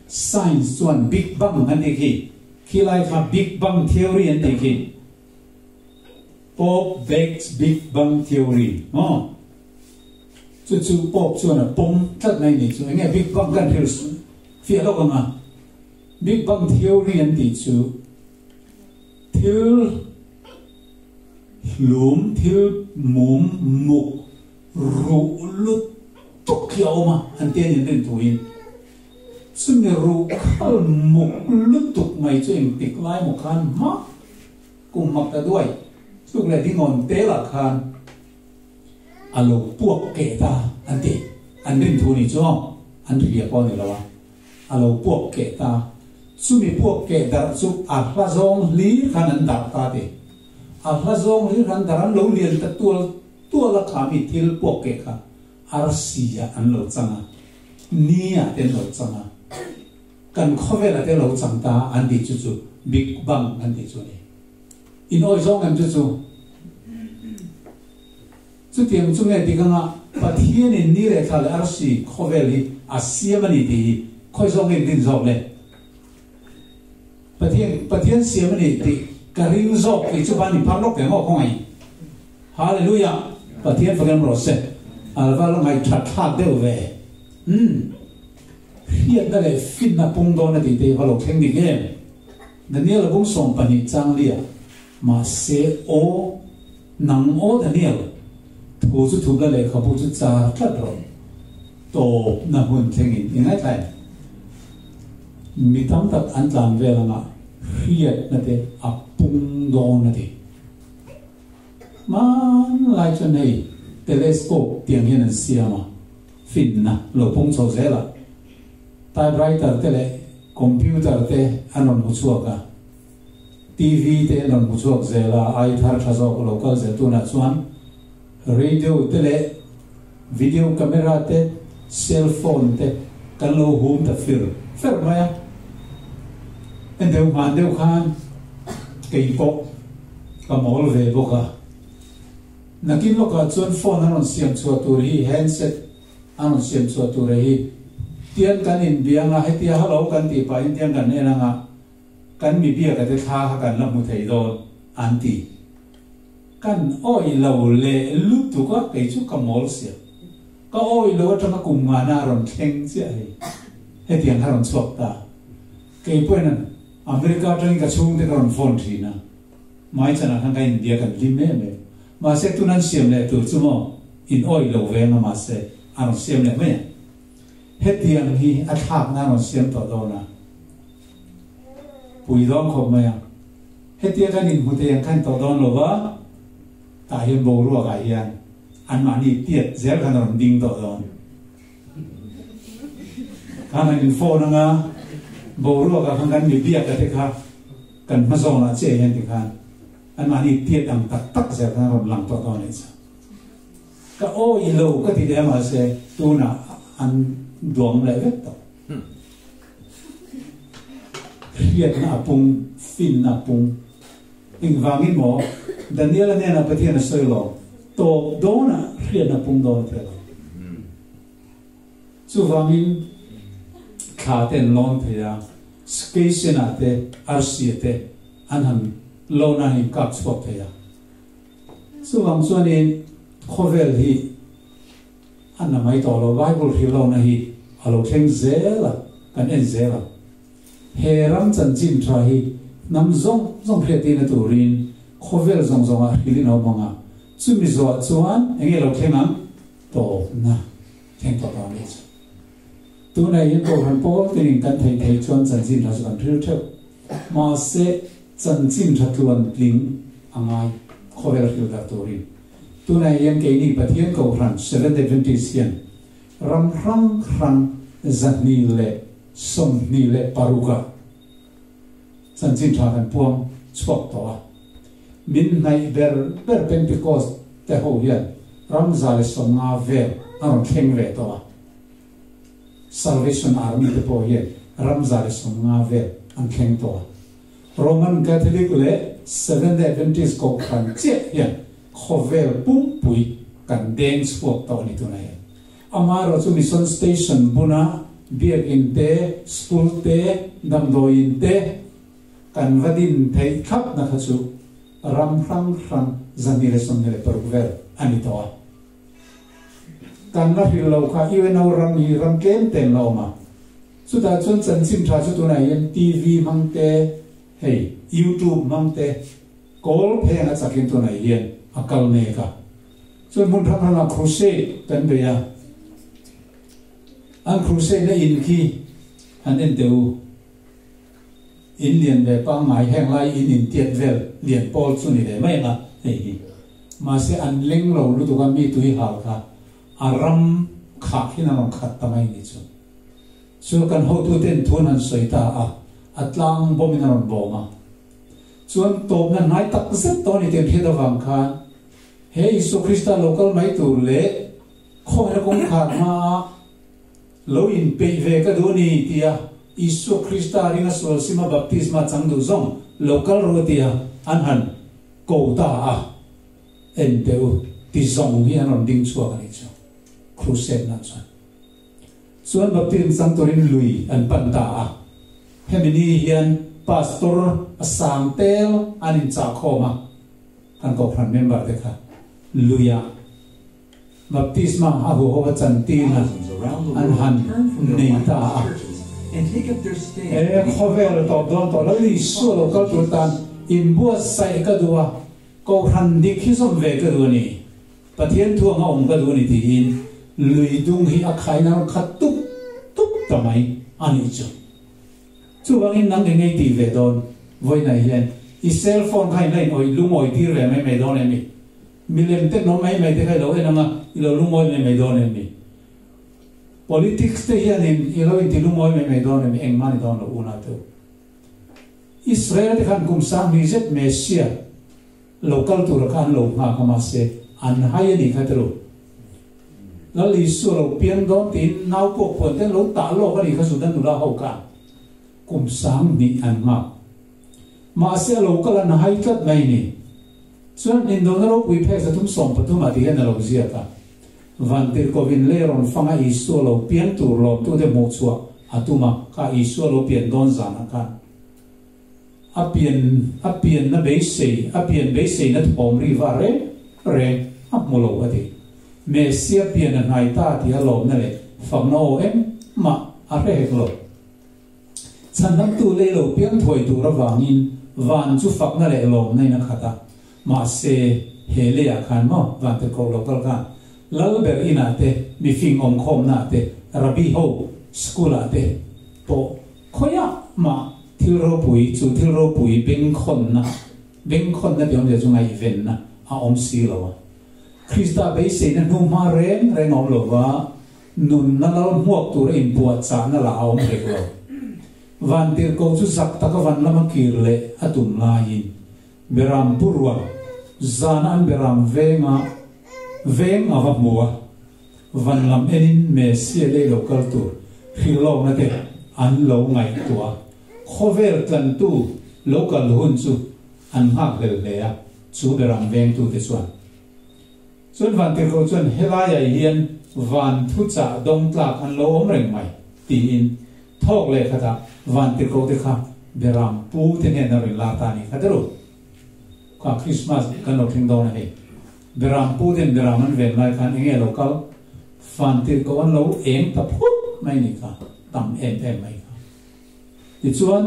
Science chuan Big Bang an tih khi, khilai kha Big Bang Theory an tih khi, Pope backs Big Bang Theory maw? Chu chu Pope chuan a pawm tlat mai ni chu. Enge Big Bang kan hrilh fiah lawk ang a? Big Bang Theory an tih chu thil hlum, thil mum, muk, ruh lutuk hi a awm a an ti a ni an rin thuin. Chumi ruh khal muk lutuk mai chu engtik lai maw khan hma kum mak ta duai chuk leh dingawn telah khan a lo puak keh ta an ti. An rin thu ni chu an hria pawh a ni lo a, a lo puak keh ta. Chumi puak keh darh chu a hla zawng hlir khan an darh ta ti. A hla zawng hlir khan darh an lo lian ta tual tual a kha mi thil puak keh kha arsi ah an lo chang a, ni ah te an lo chang a, kan khawvel ah te lo chang ta an tih chu chu Big Bang an tih chu a ni. In awi zawng em chu chu? Chutiang chu nge dik anga Pathianin ni leh thla leh arsi khawvel hi a siam a ni tih hi khawi zawk nge in rin zawk le? Pathian Pathian siam a ni tih ka ring zawk tih chu van inphar lawk ve maw khawngaih? Hallelujah! Pathian fakin rawh se. Alva la ngaihthat thlak deuh ve. Umm. Hriatna leh finna pung dawn a tih te hi va lo thleng dik em? Daniel a bung 12 chang lia mahse aw nang aw Daniel thu chu thupla lehkhabu chu char tlat rawh tawpna hun thlengin i ngaithla em? Mi tam tak an tlan vel anga hriatna te a pung dawn a ti. Hmanlai chuan hei telescope tiang hian an siam a, finna lo pung chho zel a, typewriter te leh computer te an rawn hmu chhuak a, TV te an rawn hmu chhuak zel a, ai thar tha zawk lo kal zel tunah chuan radio te leh video camera te, cell phone te kan lo hum ta fir fer mai a. En deuh hman deuh khan kei pawh ka mawl ve bawk a. Nakin lawkah chuan phone an rawn siam chhuah tur hi handset an rawn siam chhuah tur hi tiang kan inbia anga hetia hello kan tih pahin tiang kan en anga kan mi biaka te thla kha kan la hmu thei dawn an ti. Kan awih lo leh lutuk a kei chu ka mawl sia. Ka awih lo atanga kum ngana a rawn thleng chiah hei. Hetiang kha rawn chhuak ta. Kei pawhin America atangin ka chhungte ka rawn phone thin a. Mai chanah khan ka inbia kan hlim em em. Mahse tun an siam leh tur chu maw in awih lo ve anga mahse a rawn siam leh mai a. Hetiang hi a thlakna a rawn siam tawh dawn a. Pui dawn khawp mai a. Hetia kan inhmu thei ang khan tawh dawn lo va, tah hian boruakah hian anmahni tiat zel khan a rawn ding tawh dawn. Khan an in phone anga boruakah khan kan mi biak a te kha kan hma zawnah chiah hian tikhan anmahni tiat ang tak tak zel khan a rawn lang tawh dawn anih chu. Ka awih lo ka ti leh a mahse tunah an duang leh vek tawh. Hriatna a pung, finna a pung. Engvangin maw Daniel-a hnenah Pathian a sawi lo, tawp dawnah hriatna a pung dawn a ti lo. Chuvangin thla te an lawn thei a, Skeisena te, Arsia te an han lawn a, an inkap chhuak thei a. Chuvang chuanin khawvel hi a na mai tawh lo, Bible hrilhlohna hi a lo thleng zel a, kan en zel a. He ram chanchin tha hi hnam zawng zawng hriattirna turin khawvel zawng zawngah hrilhin a awm ang a, chumi zawh chuan eng nge lo thleng ang? Tawpna thleng tawh ta mai chu. Tunah hian Kohhran pawl tinin kan theih theih chuan chanchin tha chu kan hril theuh. Mahse, chanchin tha tluan tling a ngai khawvel hril dar turin. Tunah hian keini Pathian Kohhran Seventh Adventist hian ram hrang hrang 226 ah chanchin tha kan puang chhuak tawh a. Min hnaih ber ber Pentecost te ho hian ram 150 vel a rawn thleng ve tawh a. Salvation Army te pawh hian ram 150 vel an thleng tawh a. Roman Catholic leh Seventh Adventist Kohhran chiah hian khawvel pumpui kan deng chhuak tawh a ni tunah hian. Amaherawh chu Mission Station buna biakin te, school te, damdawiin te kan va din theih thlap na kha chu ram hrang hrang 226 vel a ni tawh a. Kan la hrilh lo kha UNO ram hi ram tlem ten la awm a. Chutah chuan chanchin tha chu tunah hian TV hmang te, hei YouTube hmang te, kawl pheng a chakin tunah hian a kal mek a. Chuan hmun hrang hrangah crusade kan bei a, an crusade na in khi han en teh u. In lian ve pangngai heng lai in intiat vel lian pawl chu ni ve mai ang a, hei hi. Mahse an leng lo lutuk a mi tui hal kha a ram khah hin a rawn khat ta mai ni chu. Chu kan hotuten thu an han sawi ta a, a tlang bawmin a rawn bawm a. Chuan tawpna hnai tak zet tawh a ni tih an hriat avang khan he Isua Krista lo kal mai tur leh khawngin a kawngkhar hmaah Lo inpeih ve ka duh ni tia Isua Krista ringa sual sima baptisma chang duh zawng lo kal rawh tia an han ko ta a, en teh u ti zawng hi an rawn ding chhuak a nih chu crusade nan chuan. Chuan baptism chang turin lui an pan ta a, hemi ni hian pastor a sang tel an inchah khawm a, kan kohhran member te kha luiah Baptisma a huho a chantirna Thousands around the an world han turn from their nei ta lifeless a. churches and take up their stand He with the khawvel tawp dawn tawh lo Isua lo kal tur tan inbuatsaih ka duh a, Kohhran dik hi zawm ve ka duh a ni, Pathian thu anga awm ka duh a ni tiin lui dung hi a khain a rawn khat tup tup ta mai a nih chu. Chuvangin nang eng ngei tih ve dawn vawiinah hian i cell phone kha in la in awih lungawi tir ve mai mai dawn em ni? Milem te nawm mai mai te kha i lo en ang a, i lo lungawi mai mai dawn em ni? Politics te hianin i lo inti lungawi mai mai dawn em ni? Engmah ni dawn lo unau te u. Israel te khan kum 2000 zet Messiah lo kal tura kha an lo nghak a mahse an hai a nih kha tiro. Lal Isua lo piang dawn tiin nau pawh puan te an lo tah lawk a nih kha Juda nula ho khan kum 2000 an nghak. Mahse a lo kal an hai tlat mai ni. Chuan indona ropui phek 313 ah ti hian a lo ziak a, Vantirhkovin lei rawn fanga Isua lo pian tur lawmtute hmuh chhuah a tum a, kha Isua lo pian dawn zanah khan a pian a pianna beisei a pian beiseina thawm ri va reng reng a hmu lo a ti. Messia pian a hnai ta tih a lawmna leh fakna aw engmah a hre hek lo. Chhandamtu lei lo piang thuai tur avangin van chu fakna leh lawmna in a khat a, mahse he leiah khan maw van tirhkoh lo kal khan lal ber inah te, mifing awmkhawmna ah te, rabbi ho school ah te pawh khawiah mah thil ropui chu thil ropui bengkhawnna bengkhawnna tih awmzia chu ngaihvenna a awm si lo a. Krista beiseina hnuhma reng reng a awm lo va, Nunna lal hmuak tura inpuahchahna lah a awm hlek lo. Vantirhkoh chu zak taka van lama kir leh a tum laiin Beram pu rual zana an Beram venga veng a va hmu a, van lam enin Messia lei lo kal tur hrilhlawkna te an lo ngaihtuah a, khawvel tlantu lo kal hun chu an nghakhlel hle a, chu Beram vengtute chuan. Chuan Vantirhkoh chuan helaiah hian van thuchah dawng tlak an lo awm reng mai tiin thawk leh khatah Vantirhkoh te kha Beram pu te hnena rawn la ta a ni kha deuh. Kha Christmas kan lo thleng dawn a hei. Beram pu ten Beram an ven lai khan enge lo kal Vantirhkoh an lo eng ta phut mai ni kha tam em em mai kha. Tichuan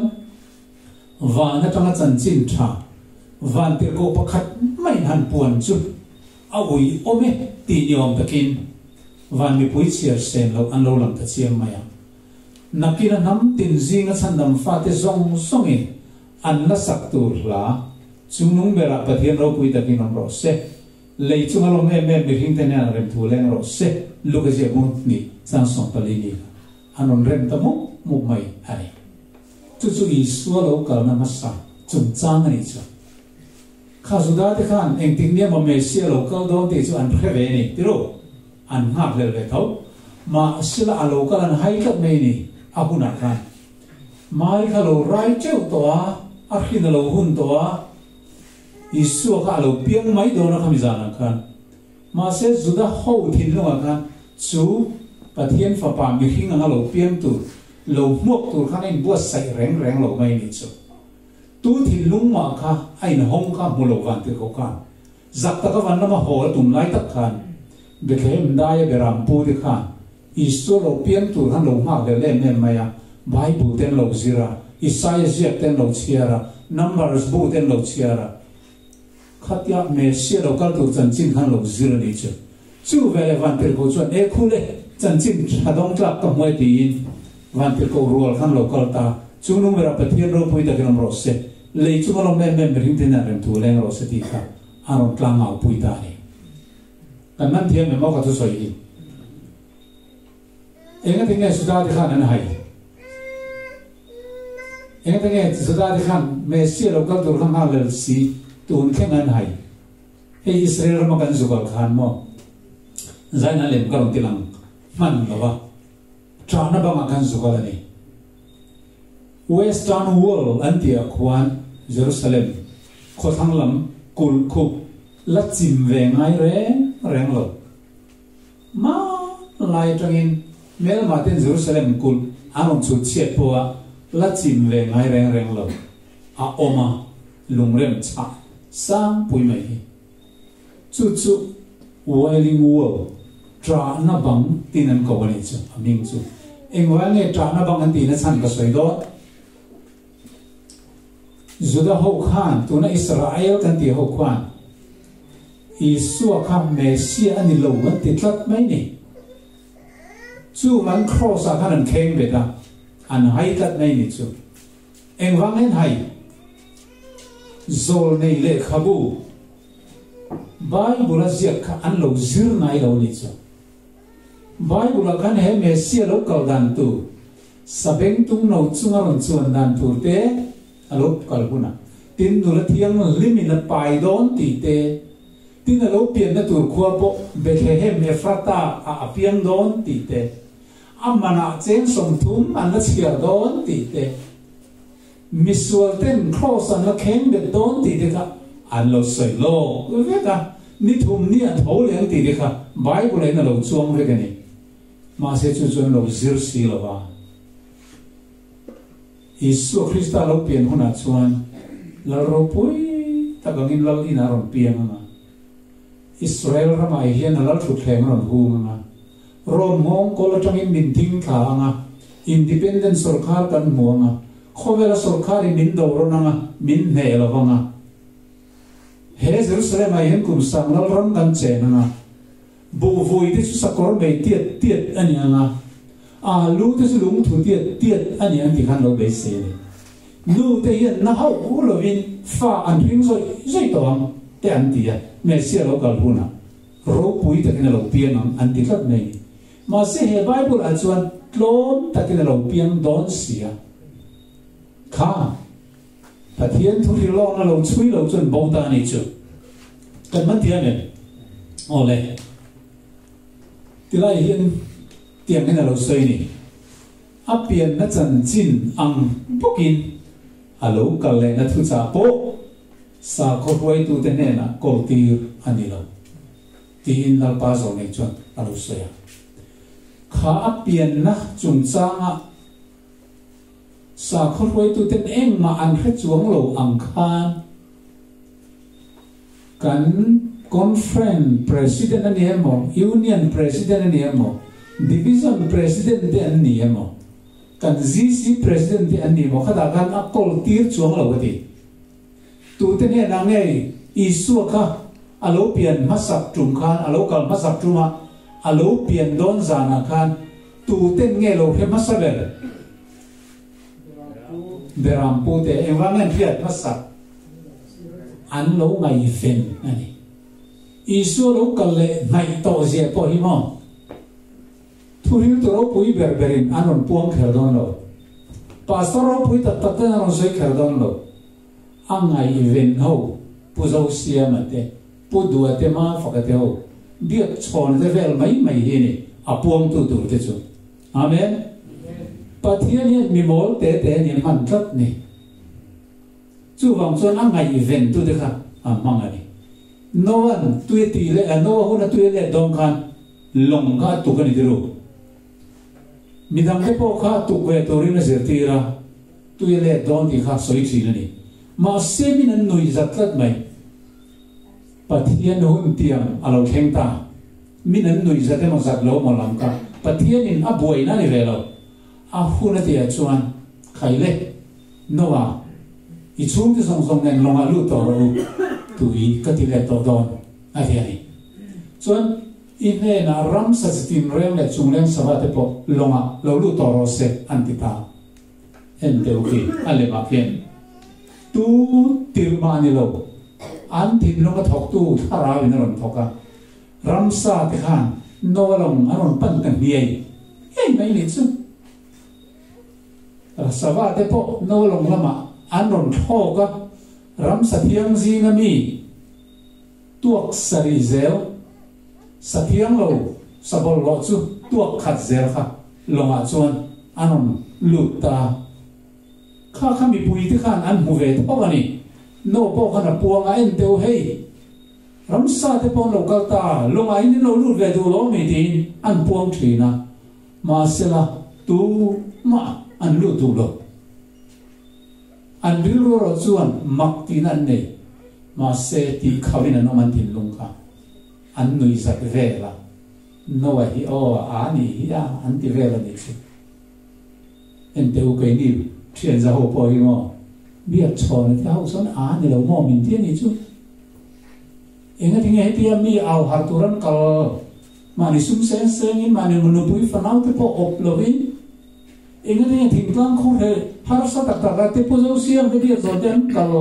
Van atanga chanchin tha Vantirhkoh pakhat maiin han puan chu a ui awm e tih ni awm takin van mipui chhiar sen loh an lo lang ta chiang mai a. Nakin a hnam tin zinga chhandam fate zawng zawngin an la sak tur hla chungnung berah Pathian ropui takin awm rawh se. Lei chunga lawm em em mihringte hnenah remthu leng rawh se. Luka ziak hmun hnih chang 14 ni kha an rawn rem ta mup mup mai a ni. Chu chu Isua lo kalna hmasa chungchang a nih chu. Kha Juda te khan engtik nia maw Messia lo kal dawn tih chu an hre ve a ni, ti ru? An nghak hlel ve tho. Mahsela a lo kal an hai tlat mai a ni, a hunah khan. Mai kha lo rai teuh tawh a, a hrin a lo hun tawh a, Isua kha a lo piang mai dawn a khami zanah khan. Mahse Juda ho thinlungah khan chu Pathian Fapa mihring anga lo piang tur, lo hmuak tur khan a inbuatsaih reng reng lo mai nih chu. Tu thinlung mah kha a inhawng kha hmu lo van tirhkoh khan zak taka van lama haw a tum lai tak khan Bethlehem daia Beram pu te khan Isua lo piang tur khan lo nghak leh em em mai a. Bible te an lo zir a, Isaia ziak te an lo chhiar a, Numbers bu te an lo chhiar a. Khatia Messia lo kal tur chanchin khan lo zir a nih chu. Chu veleh Vantirhkoh chuan, E khule, chanchin tha dawng tlak ka hmu e tiin Vantirhkoh rual khan lo kal ta. Chu numera Pathian ropui takin awm rawh se, lei chunga lawm em em mihring te hian remthu leng rawh se tih kha a rawn tlang au pui ta a ni. Kan man thiam em aw ka thusawi hi. Engati nge Juda te khan an hai? Engati nge Juda te khan Messia lo kal tur kha nghak lel si tun thleng an hai? Hei Israel rama kan zukal khan maw zaina lem ka rawn ti lang hman lo va, ṭahna bangah kan zukal a ni. Western Wall an tihah khuan Jerusalem khawthlang lam kulh khup la chim ve ngai reng reng lo. Hma lai atangin hmelma ten Jerusalem kulh an rawn chhut chhiat pawha la chim ve ngai reng reng lo a awm a, lungrem chhah sang pui mai hi. Chu chu Wailing Wall, Ṭahna Bang tin an ko a nih chu, a hming chu. Engvai nge Ṭahna Bang an tihna chhan ka sawi dawn? Juda ho khan, tuna Israel kan tih ho khuan, Isua kha Messiah a ni lo an ti tlat mai ni. Chung an cross ah khan an kheng bet a, an hai tlat mai ni chu. Engvang hian hai? Zawlnei lehkhabu Bible a ziak kha an lo zir ngai lo ni chu. Bible ah khan he Messiah lo kal dan tur, sabengtung no chunga rawn chuan dan tur te a lo kal hunah, tin nula thianghlimin a pai dawn tih te, tin a lo pianna tur khua pawh Bethlehem Ephrata ah a piang dawn tih te, a manah cheng 30 an la chhiar dawn tih te, misual ten cross an la kheng bet dawn tih te kha an lo sawi lawk vek a, ni thum ni a tho leh ang tih te kha Bible ah in a lo chuang vek a ni. Mahse chu chu an lo zir si lo va. Isua Krista lo pian hunah chuan Lal ropui tak angin Lal inah a rawn piang ang a, Israel ramah hian a Lal thutthleng a rawn hung ang a, Rom nghawng kawl atangin min ding thla ang a, Independent sawrkhar kan hmu ang a, khawvela sawrkharin min do rawn ang a, min hneh lo vang a. He Jerusalem-ah hian kum sang lal ram kan chen ang a, buhvui te chu sakawr mei tiat tiat a ni ang a, alu te chu lungthu tiat tiat a ni ang tih khan lo beisei a ni. Nu te hian na hauh lovin fa an hring zawih zawih tawh ang te an ti a, Messiah lo kal hunah. Ropui takin a lo piang ang an ti tlat mai. Mahse he Bible ah chuan tlawm takin a lo piang dawn si a. Kha Pathian thu hrilawkna lo chhui lo chuan bo ta a nih chu. Kan man thiam em? Aw le. Tilai hian tiang hian a lo sawi ni. A pianna chanchin ang bawkin a lo kal lehna thuchah pawh Sakhaw hruaitute hnenah kawltir a ni lo, tiin Lalpa Zawlnei chuan a lo sawi a. Kha a pianna chungchanga sakhaw hruaituten engmah an hre chuang lo ang khan kan Conference President a ni emaw, Union President a ni emaw, Division President te an ni emaw, kan ZC President te an ni emaw khatah khan a kawltir chuang lo a ti. Tute hnenah nge Isua kha a lo pian hmasak tum khan, a lo kal hmasak tuma a lo pian dawn zanah khan tuten nge lo hre hmasa ber? Beram pute engvang nge an hriat hmasak? An lo ngaihven a ni. Isua lo kal leh hnaih tawh zia pawh hi maw? Thuhriltu ropui ber berin an rawn puang kher dawn lo. Pastor ropui tak tak ten an rawn sawi kher dawn lo. A ngaihven ho, Pu Zosiama te, Pu Dua te Mafaka te ho, biak chhawn te vel mai mai hi ni a puangtu tur te chu. Amen. Pathian hian mi mawl te te ni hman tlat ni. Chuvang chuan a ngaihven tu te kha a hmang a ni. Noa'n tui a tih leh, Noa hun a tui a let dawn khan lawng kha a tuk a ni tiruk. Midangte pawh kha a tuk ve turin a zirtir a, tui a let dawn tih kha a sawi thin a ni. Mahse min an nuih zat tlat mai. Pathian hun tiang a lo thleng ta. Min an nuih zat emaw zat lo emaw lam kha Pathianin a buaina a ni ve lo. A hun a tihah chuan, Khai le, Noah, i chhungte zawng zawng nen lawngah lut tawh rawh u, tui ka ti let tawh dawn, a ti a ni. Chuan, i hnenah ramsa chi tinreng leh chungleng sava te pawh lawngah lo lut tawh rawh se, an ti ta. En teh u khi, a lemah khian tu tirh mah ni lo, an thinlung a thawktu thlarau in a rawn thawk a, ramsa te khan Noah lawng a rawn pan ta hniai ngei mai nih chu. Sava te pawh Noah lawng lamah an rawn thlawk a, ramsa thiang zinga mi tuak sarih zel, sa thiang lo sa bawlhhlawh chu tuak khat zel kha lawngah chuan an rawn lut ta. Kha kha mipui te khan an hmu ve tho a ni. No pawh khan a puang a en deuh hei. Ramsa te pawh an lo kal ta, lawngah in in lo lut ve duh lo ami tiin an puang thin a. Mahsela tu mah an lut duh lo. An rilru erawh chuan mak tiin an nei. Mahse tih khauhin an awm an thinlung kha an nuih zat vel a. Noah hi aw a nih hi a an ti vel a nih chu. Enteh u keini thian za ho pawh hi maw biak chhawn a ti ho chuan a ni lo maw min ti a nih chu. Engatinge hetia mi au har tur an kal mahni sum seng sengin mahni nupui fanau te pawh awp lovin engatinge thingtlang khaw hreh harsa tak tak a te pu zo siam te biak zawn te an kal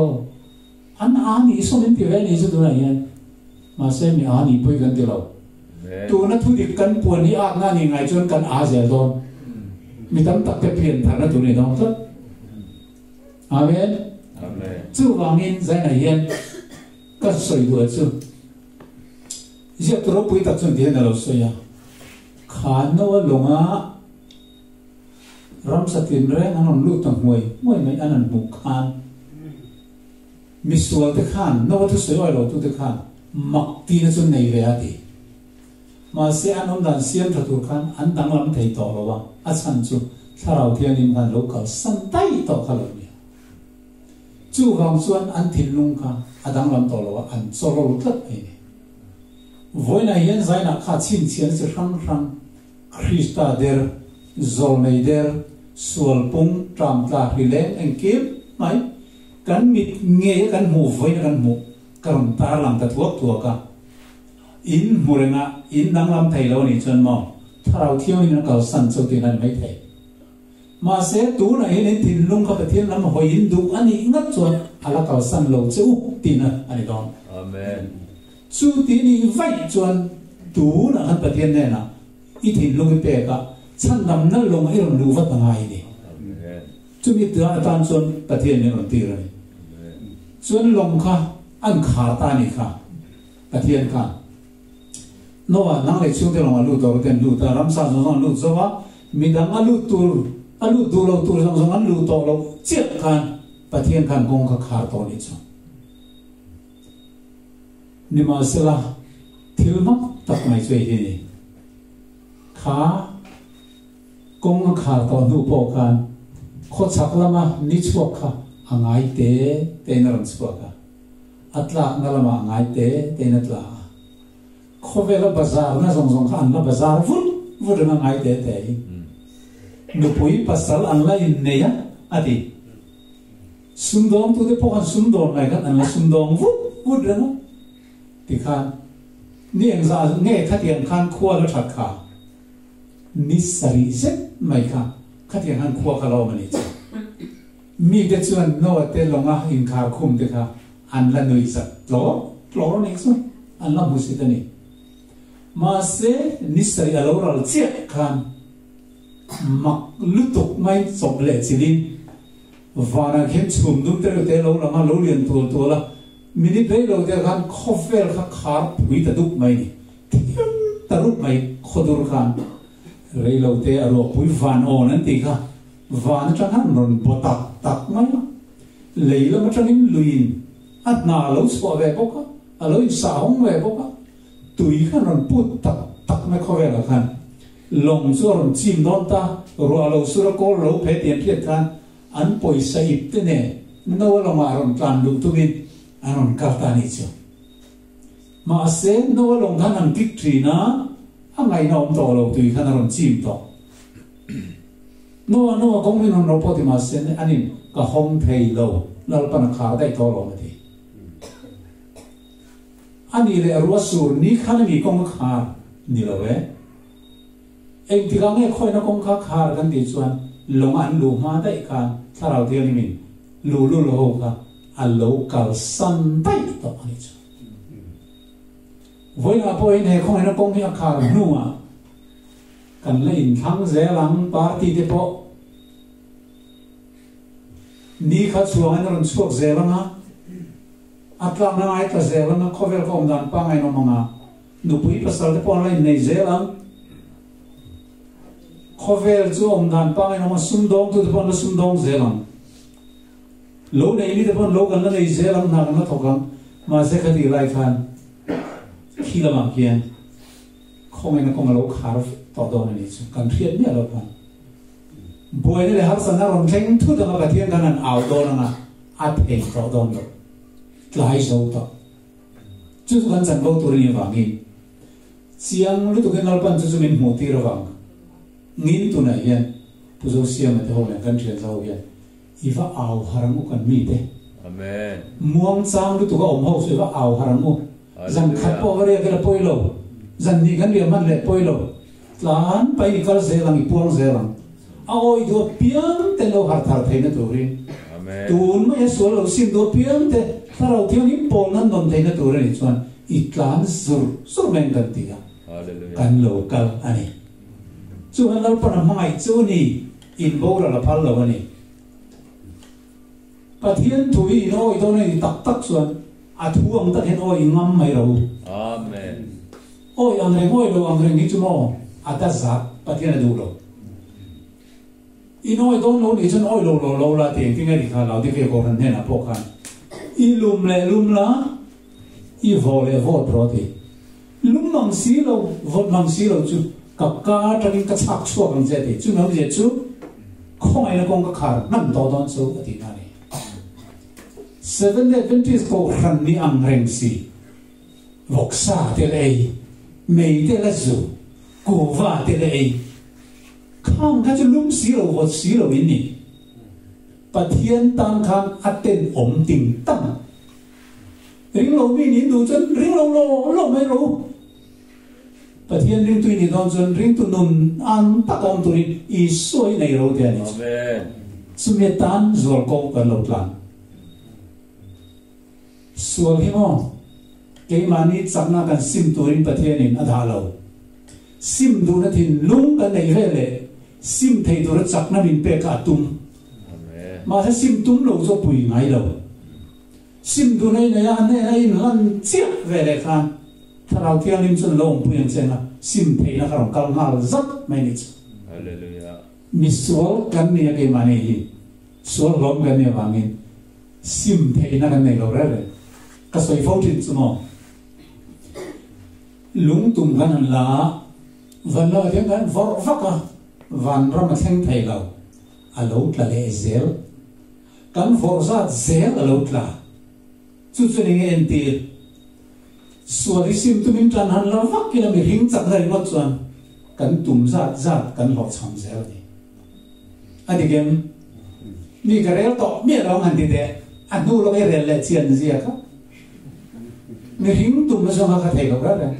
An a nih sawn in ti ve ni chu tunah hian. Mahse mi a nih pawh hi kan ti lo. Tuna thu dik kan puan hi akna a nih ngai chuan kan a zel dawn. Mi tam tak te pian tharna tur ni dawn tlat. Amen. Chuvangin zainah hian ka sawi duh chu ziak ropui tak chuan ti hian a lo sawi a. Kha Noa lawnga Ramsa tinreng an rawn lut ta hmuai hmuai mai an han hmuh khan misual te khan Noa thusawi awi lo tute khan mak tina chu nei ve a ti. Mahse an awm dan siam tha tur khan an danglam thei tawh lo a, a chhan chu Thlarau Thianghlim khan lo kalsan daih tawh kha lo nia. Chuvang chuan an thinlung kha a danglam tawh lo a, an chawlaw tlat mai a ni. Vawiinah hian Zainah kha chhinchhiahna chi hrang hrang Krista der, zawlnei der, sualpung, tramtla, hrileng engkim mai kan mit ngei a kan hmuh vawiin a kan hmuh ka rawn tarlang ta thuak thuak a. In hmu reng a, in danglam thei lo a nih chuan maw Thlarau Thianghlim in a kalsan chu tihna a ni mai thei. Mahse, tunah hian in thinlung kha Pathian lam hawi in duh a nih ngat chuan a la kalsan lo che u tihna a ni dawn. Amen. Chu ti nih vaih chuan tunah khan Pathian hnenah i thinlung i pek a, chhandamna lung i rawn luh vat a ngai a ni. Chumi atan chuan Pathian min rawn tir a ni. Chuan lawng kha an khar ta a nih kha Pathian khan. Noah nang leh chhungte lawng a lut tawh te an lut a, ramsa zawng zawng an lut zo a, midang a lut tur a lut duh lo tur zawng zawng an luh tawh loh chiah khan Pathian khan kawng kha khar tawh a nih chu. Nimahsela, thil mak tak mai chu hei hi a ni. Kha kawng a khar tawh hnu pawh khan khawchhak lama ni chhuak kha a ngai te tein a rawn chhuak a, a tlakna lamah a ngai te tein a tla a. Khawvela bazarna zawng zawng kha an la bazar vut vut reng a ngai te te hi. Nupui pasal an la innei a, a ti. Sumdawngtute pawh khan sumdawn lai khan an la sumdawng vut vut reng a, tikhan ni engzah nge khatiang khan khua la that kha? Ni sarih zet mai kha khatiang khan khua kha la awm a ni chu. Mite chuan Noah te lawnga inkhar khum te kha an la nuih zat tlawr tlawr a nih chu, an la hmusit a ni. Mahse ni sarih a lo ral chiah khan mak lutuk mai chawp leh chilhin Vanah khian chhum dum te reuh te lo lang a, lo lian tual tual a, minute rei lo te khan khawvel kha khar phui ta dup mai ni. Thiam ta rup mai khawdur khan rei lo te a ruahpui van awn an tih kha van atang khan an rawn baw tak tak mai a, lei lam atangin luiin a hna a lo chhuah ve bawk a, a lo insahawng ve bawk a, tui khan rawn put tak tak mai khawvelah khan. Lawng chu a rawn chim dawn ta, ruah lo sur a kawl lo phe tih an hriat khan an pawisa ip te nen Noa lawngah a rawn tlan luh tumin an rawn kal ta a nih chu. Mahse, Noa lawng khan an kik thin a, a ngaihna awm tawh lo tui khan a rawn chim tawh. Noa Noa kawng min hawn ro pawh ti mahse anin ka hawng thei lo, Lalpan a khar daih tawh alawm a ti. A nih leh rua sur ni khan a mi kawng a khar ni lo e. Engtikah nge khawina kawng kha khar kan tih chuan lawng an luh hma daih khan Thlarau Thianghlimin luhlul ho kha a lo kalsan daih tawh a nih chu. Vawiinah pawhin he khawngaihna kawng hi a khar hnuah kan la inthlang zel ang, party te pawh ni kha chhuangin a rawn chhuak zel ang a, a tlakna ngai tla zel ang a, khawvel ka awm dan pangngai in awm ang a, nupui pasal te pawh an la innei zel ang. Khawvel chu awm dan pangngai in awm a, sumdawngtu te pawh an la sumdawng zel ang. Lo nei mi te pawn lo kan la nei zel ang, hna kan la thawk ang. Mahse khatih lai khan khi lamah khian khawngaihna kawng a lo khar tawh dawn a nih chu kan hriat miah loh khan. Buaina leh harsatna rawn thleng thut anga Pathian khan an au dawn anga a thei tawh dawn lo. Tlai zo tawh. Chu chu kan chanvo tur a nih avangin chiang lutukin Lalpan chu chu min hmuh tir avang ngin tunah hian Pu Zosiama te ho nen kan thian zo hian I va au har ang u kan mite. Amen. Muang chang lutuk a awm ho chu i va au har ang u. Zan khat pawh va riak ila pawi lo. Zan hnih kan riah hman leh pawi lo. Tlan pahin i kal zel ang, i puang zel ang. A awi duh apiang te lo har thar theihna turin. Amen. Tun mai a sual lo sim duh apiang te Thlarau Thianghlim pawl nan nawn theihna tur a nih chuan i tlan zur zur mai ang kan ti a. Hallelujah. Kan lo kal a ni. Chuan Lalpan a hmangaih chu ni. In boral a phal lo a ni. Pathian thu hi in awi dawn a ni tak tak chuan a thu ang tak hian awi ngam mai lo. Amen. Awi ang reng awi lo ang reng hi chu maw a ta zat Pathian a duh lo. In awi dawn lo nih chuan awi lo lo lo la ti engtin nge ti kha Laodikea Kohhran hnenah pawh khan i lum leh lum la i vaw leh vawt rawh ti. Lum mang si lo, vawt mang si lo chu ka ka atangin ka chhak chhuak ang che a ti. Chumi awmzia chu khawngaihna kawng ka khar hman tawh dawn chu a tihna a ni. Seventh Day Adventist kohhran ni ang reng si, vawksa te la ei, mei te la zu, kuva te la ei, khang kha chu lum si lo, vawt si lo in ni. Pathian tan khan a tenawm ting tang. Ring lo mi nih duh chuan ring lo lo lo mai ro. Pathian ringtu i nih dawn chuan ringtu nun ang tak awm turin Isua hi nei ro te a ni chu. Chumi atan zual ko kan lo tlan. Sual hi maw keimahni chakna kan sim turin Pathianin a dah lo. Sim duhna thinlung kan neih ve leh sim thei tura chakna min pek kha a tum. Mahse sim tum lo chu a pui ngai lo. Sim duh nei nei a, a hnena in hlan chiah ve leh khan Thlarau Thianghlim chuan lo awmpui ang che anga sim theihna kha rawn kal nghal zat mai a nih chu. Hallelujah. Mi sual kan ni a keimahni hi sual hlawm kan nih avangin sim theihna kan nei lo reng reng. Ka sawi fo thin chu maw lungtum kan han la a, van lamah hian kan vawrh vak a, vanram a thleng thei lo, a lo tla leh zel. Kan vawrh zat zel a lo tla. Chu chuan enge entir? Sual hi sim tumin tan han la vak ila mihring chakna ringawt chuan kan tum zat zat kan hlawhchham zel a ni. A dik em? Mi ka rel tawh miah lo ang han ti teh, a hnu lawk i rel leh chian zia kha. Mihring tumna zawng kha ka thei lo reng reng.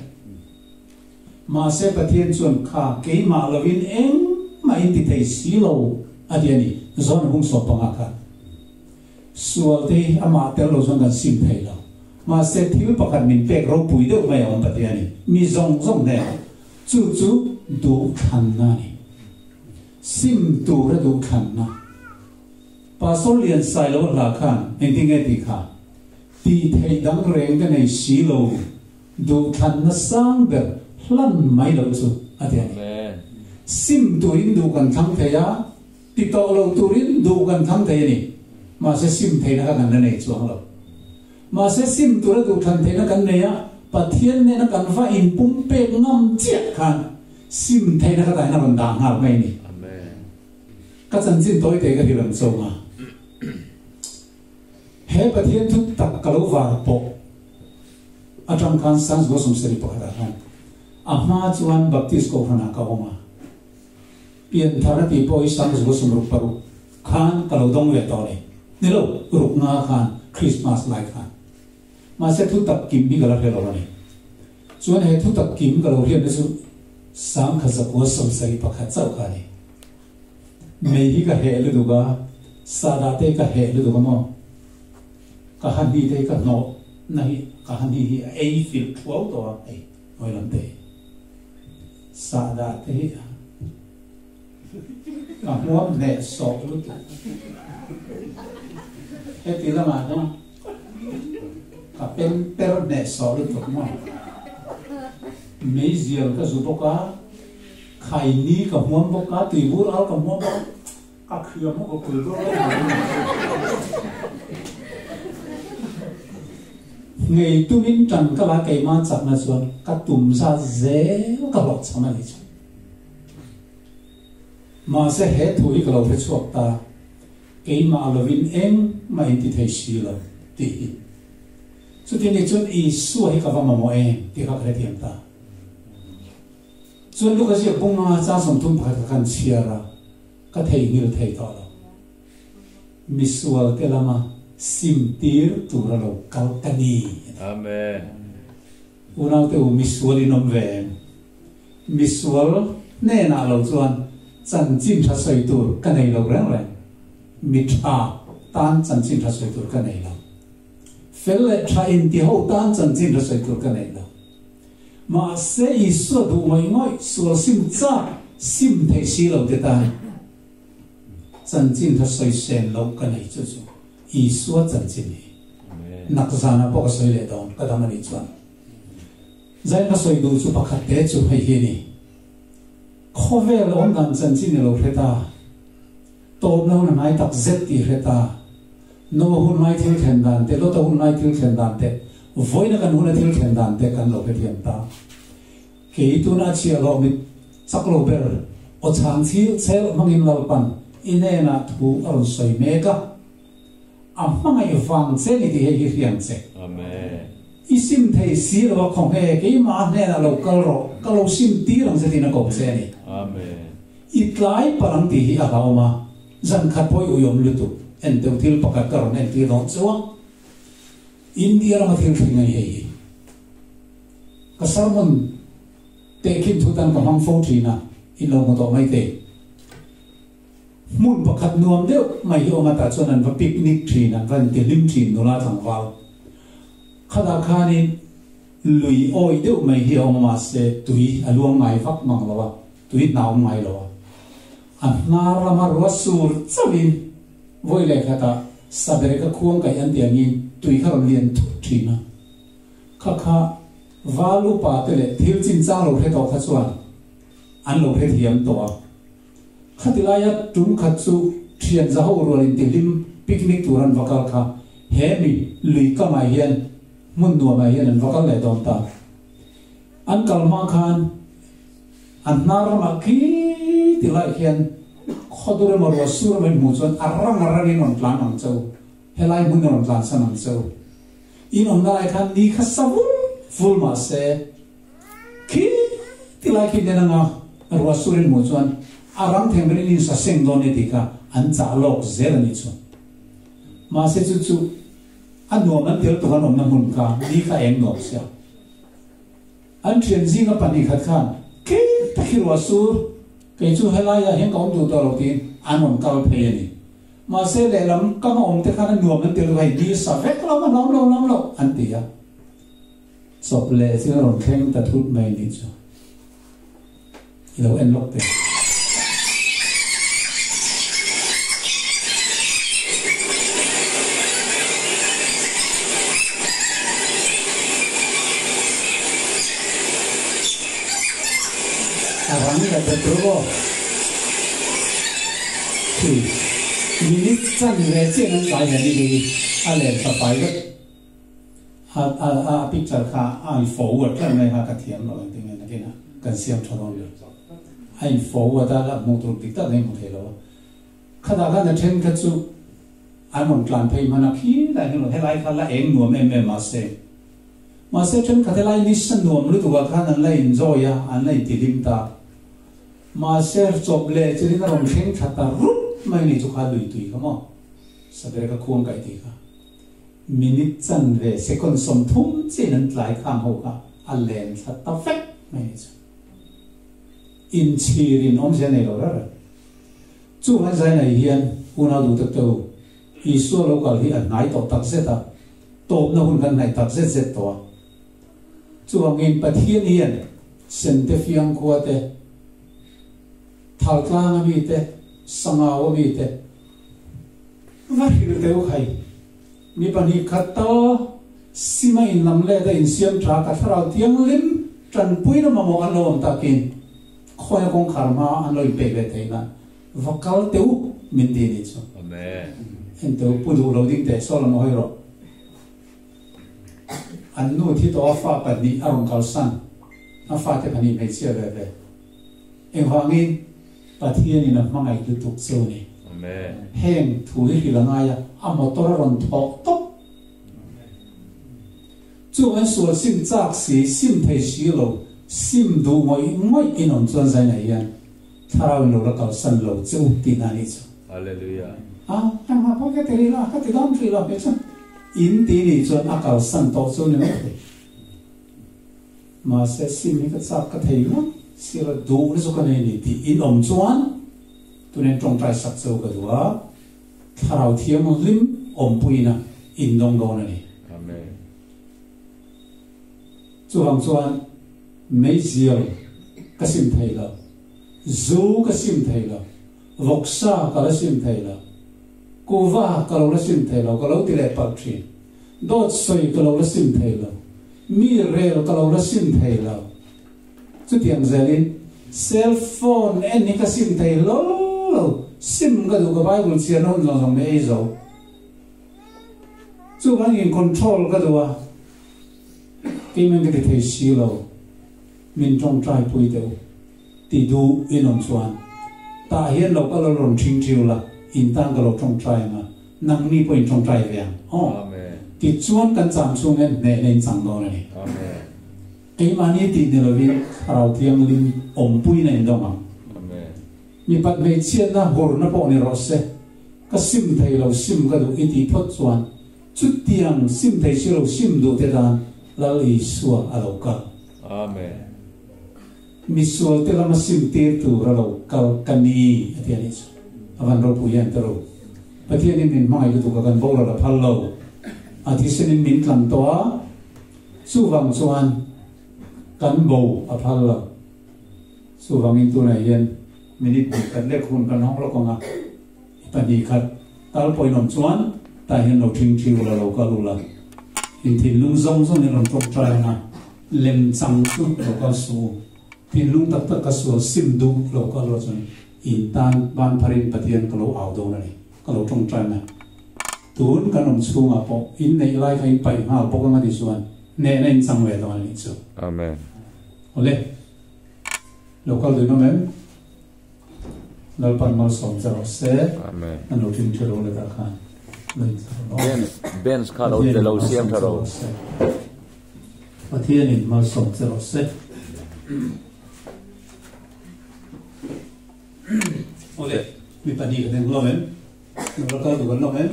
Mahse Pathian chuan kha keimah lovin engmah in ti thei si lo a ti a ni. Zawn hung sawm panga kha sual te hi amah tel lo chuan kan sim thei lo. Mahse thil pakhat min pek ropui deuh mai a awm Pathian in mi zawng zawng hnenah chu chu duhthlanna a ni. Sim tura duhthlanna. Pastor Liansailo a hla khan engtin nge tih kha? Tih theih dang reng ka nei si lo. Duhthlanna sang ber hlan mai lo chu a ti a ni. Sim turin duh kan thlang thei a, ti tawh lo turin duh kan thlang thei a ni. Mahse sim theihna kha kan la nei chuang lo. Mahse sim tura duhthlan theihna kan nei a, Pathian nena kan va inpumpek ngam chiah khan sim theihna kha tahin a rawn dah nghal mai a ni. Ka chanchin tawi te ka hrilh ang chauh a. He Pathian thu tak ka lo var pawh atang khan Sans Gosum Seri pakhatah khan a hma chuan Baptist Kohhranah ka awm a. Piantharna tih pawh hi 1966 khan ka lo dawng ve tawh a ni. Ni lo, ruk nga khan, Christmas lai khan. Mahse thu tak kim hi ka la hre lo a ni. Chuan he thu tak kim ka lo hriatna chu 1971 chauh kha a ni. Mei hi ka heh lutuk a, sahdah te ka heh lutuk a maw? Ka ha hni te hi ka hnawh na hi ka ha hni hi a ei filh thuau tawh a, hei hnuai lam te hi sahdah te hi ka hmuam hneh sawh lutuk. Heti lamah chuan ka pen per hneh sawh lutuk maw? Meizial ka zu bawk a. Khaini ka hmuam bawk a, tuibur al ka hmuam bawk a, ka khiam ho ka kul dawr lo mai a ni. Ngei tumin tan ka la keimah chakna chuan ka tum zat zel ka hlawh cham a ni chu. Mahse he thu hi ka lo hre chhuak ta, keimah lovin engmah in ti thei si lo tih hi. Chuti ni chuan Isua hi ka va mamawh em tih kha ka hrethiam ta. Chuan Luka ziak bunga chang 31 ka kan chhiar a, ka theihnghilh thei tawh lo. Misual te lama sim tir tura lo kal ka ni a ti. Amen. Unaute u misual in awm ve em? Misual hnenah lo chuan chanchin tha sawi tur ka nei lo reng reng. Mi tha tan chanchin tha sawi tur ka nei lo. Fel leh tha intiho tan chanchin tha sawi tur ka nei lo. Mahse Isua duh ngawih ngawih sual sim chak sim theih si lo te tan chanchin tha sawi sen loh ka nei chu chu Isua chanchin hi nak zanah pawh ka sawi leh dawn ka dam a nih chuan zai ka sawi duh chu pakhat te chu hei hi a ni khawvel awm dan chanchin i lo hre ta tawpna hun a hnai tak zet tih hre ta. Noa hun ngai thil thlen dan te, Lota hun ngai thil thlen dan te, vawiina kan huna thil thlen dan te kan lo hrethiam ta. Kei tuna a chhiah loh mit chak lo ber aw chhang chil chel hmangin Lalpan i hnenah thu a rawn sawi mek a, a hmangaih vang che ni tih hei hi hriang che. I sim thei si lo a khawnge keimah a hnenah lo kal rawh, ka lo sim tir ang che tiin a ko che a ni. I tlai palh ang tih hi a hlauhawm a. Zan khat pawh i uiawm lutuk en deuh thil pakhat ka rawn entir dawn chu a, India rama thil thleng a ni hei hi. Ka sermon tehkhin thu tan ka hmang fo thin a, in lo hmu tawh mai thei. Hmun pakhat nuam deuh mai hi awm a tah chuan an va picnic thin, an va intihlim thin nula tlangval. Khatah khanin lui awi deuh mai hi a awm a mahse tui a luang ngai vak mang lo a, Tui hna awm ngai lo a, a hnar lama rua sur chauhin vawi leh khatah sabereka khuang kaih an tih angin tui kha rawn lian thut thin a. Kha kha val upa te leh thil chinchang lo hre tawh kha chuan an lo hre thiam tawh a. Khati laia tum khat chu thian za ho rual intihlim picnic tur an va kal kha he mi lui kamah hian hmun nuamah hian an va kal leh dawn ta. An kal hma khan An hnar ramah khi ti lai hian khawdur emaw ruah sur emaw in hmuh chuan a rang a rangin rawn tlan ang che u, helai hmun a rawn tlan san ang che u. In awmna lai khan ni kha sa vul vul mah se khi ti lai khi nen anga ruah sur in hmuh chuan a rang theng berin in sa seng dawn e tih kha an chah lawk zel a nih chu. Mahse chu chu a nuam an tel tuk an awmna hmun kha ni kha eng nuam sia. An thian zinga pahnih khat khan, Kei tak hi ruah sur, kei chu helaiah hian ka awm duh tawh lo tiin an rawn kal phei a ni. Mahse lehlam kam a awm te khan a nuam an ti lo, hei ni sa vek lo a nuam lo nuam lo an ti a. Chawp leh chu a rawn thleng ta thut mai nih chu. I lo en lawk teh. A rang leh bet ru aw. Khi minute chan ve chian an tlai hian i hi a len tha fai vek. A a a picture kha a in forward tlat mai kha ka thiam lo engtin nge nakin a kan siam tha dawn lo. A in forward a la hmuh tur dik tak hi hmu thei lo a. Khatah khan a then kha chu an rawn tlan phei hman a khi lai hian helai kha la eng nuam em em mahse mahse thenkhat helai nisa nuam lutuk ah khan an la enjoy a an la intihlim ta. Mahse chawp leh chilin a rawn thleng tha ta rup mai ni chu kha lui tui kha maw? Sabereka khuang kaih tih kha. Minute chanve second 30 chiin an tlai khang ho kha a len thla ta vek mai ni chu. Inchhirin awmzia nei lo reng reng. Chu han zai nei hian unau duh tak te u, Isua lo kal hi a hnai tawh tak zet a, tawpna hun kan hnaih tak zet zet tawh a. Chuvangin Pathian hian Sente fiangkhua te, Thaltlanga mi te, Sangau a mi te va hrilh teh u khai. Mi pahnih khat tal sima inlam let a insiam tha ka thlarau thianghlim tanpuina mamawh an lo awm takin khawina kawngkhar hma an lo inpek ve theih nan va kal teh u min ti nih chu. En teh u, pu duh lo ding teh saw lam hawi rawh. An nu thi tawh a fa pahnih a rawn kalsan, a fate pahnih hmeichhia ve ve. Engvangin? Pathianin a hmangaih lutuk che u ni. Heng thu hi hrilh a ngai a, a motor a rawn thawh tawp. Chu an sual sim chak si, sim thei si lo, sim duh ngawih ngawih in awm chuan zainah hian thlarau in lo la kalsan lo che u tihna a nih chu. Hallelujah. A, engmah pawh ka ti rih lo, ka ti dawn rih lo hmel chuan in ti nih chuan a kalsan tawh chu ni mai thei. Mahse sim hi ka chak ka thei ngawt sir a duh na chu ka nei ni tih in awm chuan tunen tawngtai sak cheu ka duh a, thlarau thianghlim awmpuina in dawng dawn a ni. Amen. Chuvang chuan meizial ka sim thei lo, zu ka sim thei lo, vawksa ka la sim thei lo, kuva ka lo la sim thei lo ka lo ti leh palh thin. Dawt sawi ka lo la sim thei lo, mi rel ka lo la sim thei lo. Chutiang zelin cell phone en hi ka sim thei lo lo, sim ka duh ka Bible chhiarna hun zawng zawng mi ei zo. Chuvangin control ka duh a, keimah ka ti thei si lo, min tawngtai pui teh u ti duh in awm chuan tah hian lo ka lo rawn thing thiu la, in tan ka lo tawngtai ang a. Nangni pawhin tawngtai ve ang aw. Tichuan kan cham chhung hian hnehna in chang dawn a ni. Keimahni tih ni lovin Thlarau Thianghlim awmpuiin a indawng ang. Mipat hmeichhiatna hurna pawh ni rawh se, ka sim thei lo sim ka duh i tih phawt chuan chutiang sim thei si lo sim duh te tan Lal Isua a lo kal. Misual te lama sim tir tur a lo kal ka ni a ti a nih chu. A van ropui hian ta ro. Pathian in min hmangaih lutuk a kan boral a phal lo. A thisen in min tlan tawh a, chuvang chuan kan bo a phal lo. Chuvang in tunah hian minute hnih khat lek hun kan hawng lawk ang a, i pahnih khat tal pawh in awm chuan tah hian lo thing thi ula lo kal ula. In thinlung zawng zawng in rawn tawngtai ang a. Lem chang chu lo kal suh u. Thinlung tak tak ka sual sim duh lo kal rawh chuan in tan ban pharin Pathian ka lo au dawn a ni. Ka lo tawngtai mai. Tun kan awm chhungah pawh in neih lai kha in paih nghal bawk ang a ti chuan hnehna in chang ve dawn a nih chu. Amen. Awle. Lo kal duin awm em? Lalpan malsawm che rawh se. Amen. An lo ṭing ṭhi ro le ta khan. Lo in thla rawh. Benz, Benz kha lo lo siam ṭha ro. Pathianin malsawm che rawh se. Awle, mi pahnih kan eng hlawm em? Lo la kal duh kan hlawm em?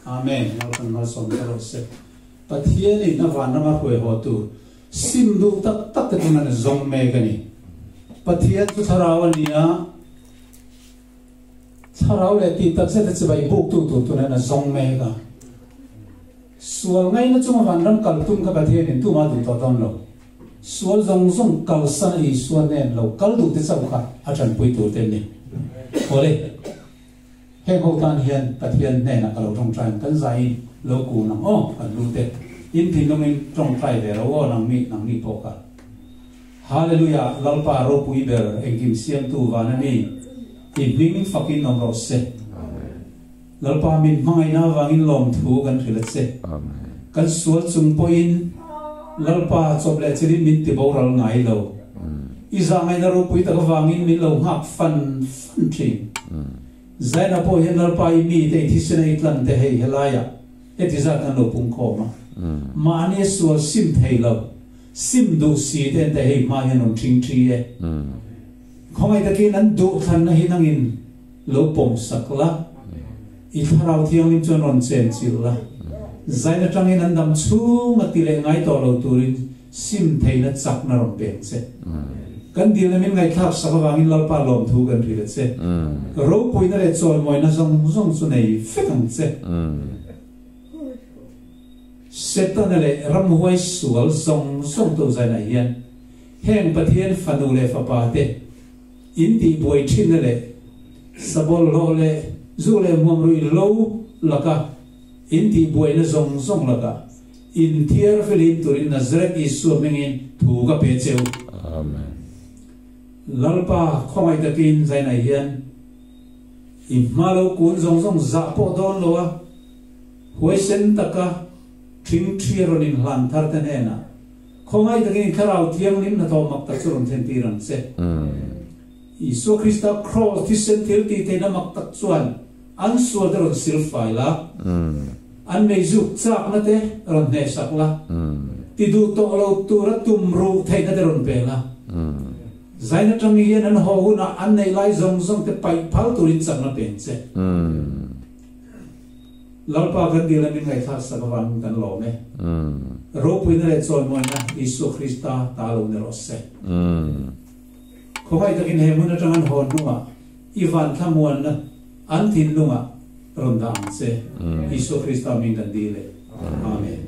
Amen. Lalpan malsawm che rawh se. Pathianin a vanrama hruai haw tur sim duh tak tak te tun an zawng mek a ni. Pathian chu thlarau a ni a, thlarau leh tih tak zet a chibai buktu tur tun an a zawng mek a. Sual ngaina chunga vanram kal tum kha Pathianin tumah duh tawh dawn lo. Sual zawng zawng kalsan a Isua hnen lo kal duh te chauh kha a tanpui tur te an ni. Awle, heng ho tan hian Pathian hnenah ka lo tawngtai ang, kan zaiin lo kun ang aw, kan lu te in thinlungin tawngtai ve lo aw nangni nangni pawh kha. Hallelujah, Lalpa ropui ber engkim siamtu van a ni, i hming fakin awm rawh se. Lalpa min hmangaihna avangin lawmthu kan hrilh a che. Kan sual chung pawhin Lalpa chawp leh chilin min ti boral ngai lo. I zahngaihna ropui tak avangin min lo nghak fan fan thin. Zaina pawh hian Lalpa i mite i thisen a i tlan te hei helaiah heti zat kan lo pungkhawm a. Mahni a sual sim thei lo, sim duh si te an te hei hma hian rawn thing thi e. Khawngaih takin an duhthlanna hi nangin lo pawm sak la, i Thlarau Thianghlim chuan rawn chen chilh la, zain atangin an dam chhung a ti leh ngai tawh lo turin sim theihna chakna rawn pek che. Kan dilna min ngaihthlak sak avangin Lalpa lawmthu kan hrilh a che. Ropuina leh chawimawina zawng zawng chu nei vek ang che. Setana leh ramhuai sual zawng zawng to zainah hian heng Pathian fanu leh fapa te in tih buai thinna leh sabawlhlawh leh zu leh hmuam ruih lo laka in tih buaina zawng zawng lakah in thiar filim turin Nazareth Isua hmingin thu ka pe che u. Amen. Lalpa khawngaih takin zainah hian i hma lo kun zawng zawng zah pawh dawn lo a, Huaisen taka ṭhingṭhi a rawn inhlan thar te hnenah, Khawngaih takin i Thlarau Thianghlim hnathawh mak tak chu rawn thlentir ang che. Isua Krista Kraws thisen thil tih theihna mak tak chuan an sual te rawn sil fai la, an meizuk chakna te rawn hnehsak la, ti duh tawh lo tura tum ruh theihna te rawn pe la. Zain atang hian an haw hunah an neih lai zawng zawng te paih phal turin chakna pe ang che. Lalpa kan dil a min ngaihthlak sak avangin kan lawm e. Ropuina leh chawimawina Isua Krista ta lo ni rawh se. Khawngaih takin he hmun atang an haw hnungah i van thlamuanna an thinlungah rawn dah ang che. Isua Krista hming kan dil e. Amen.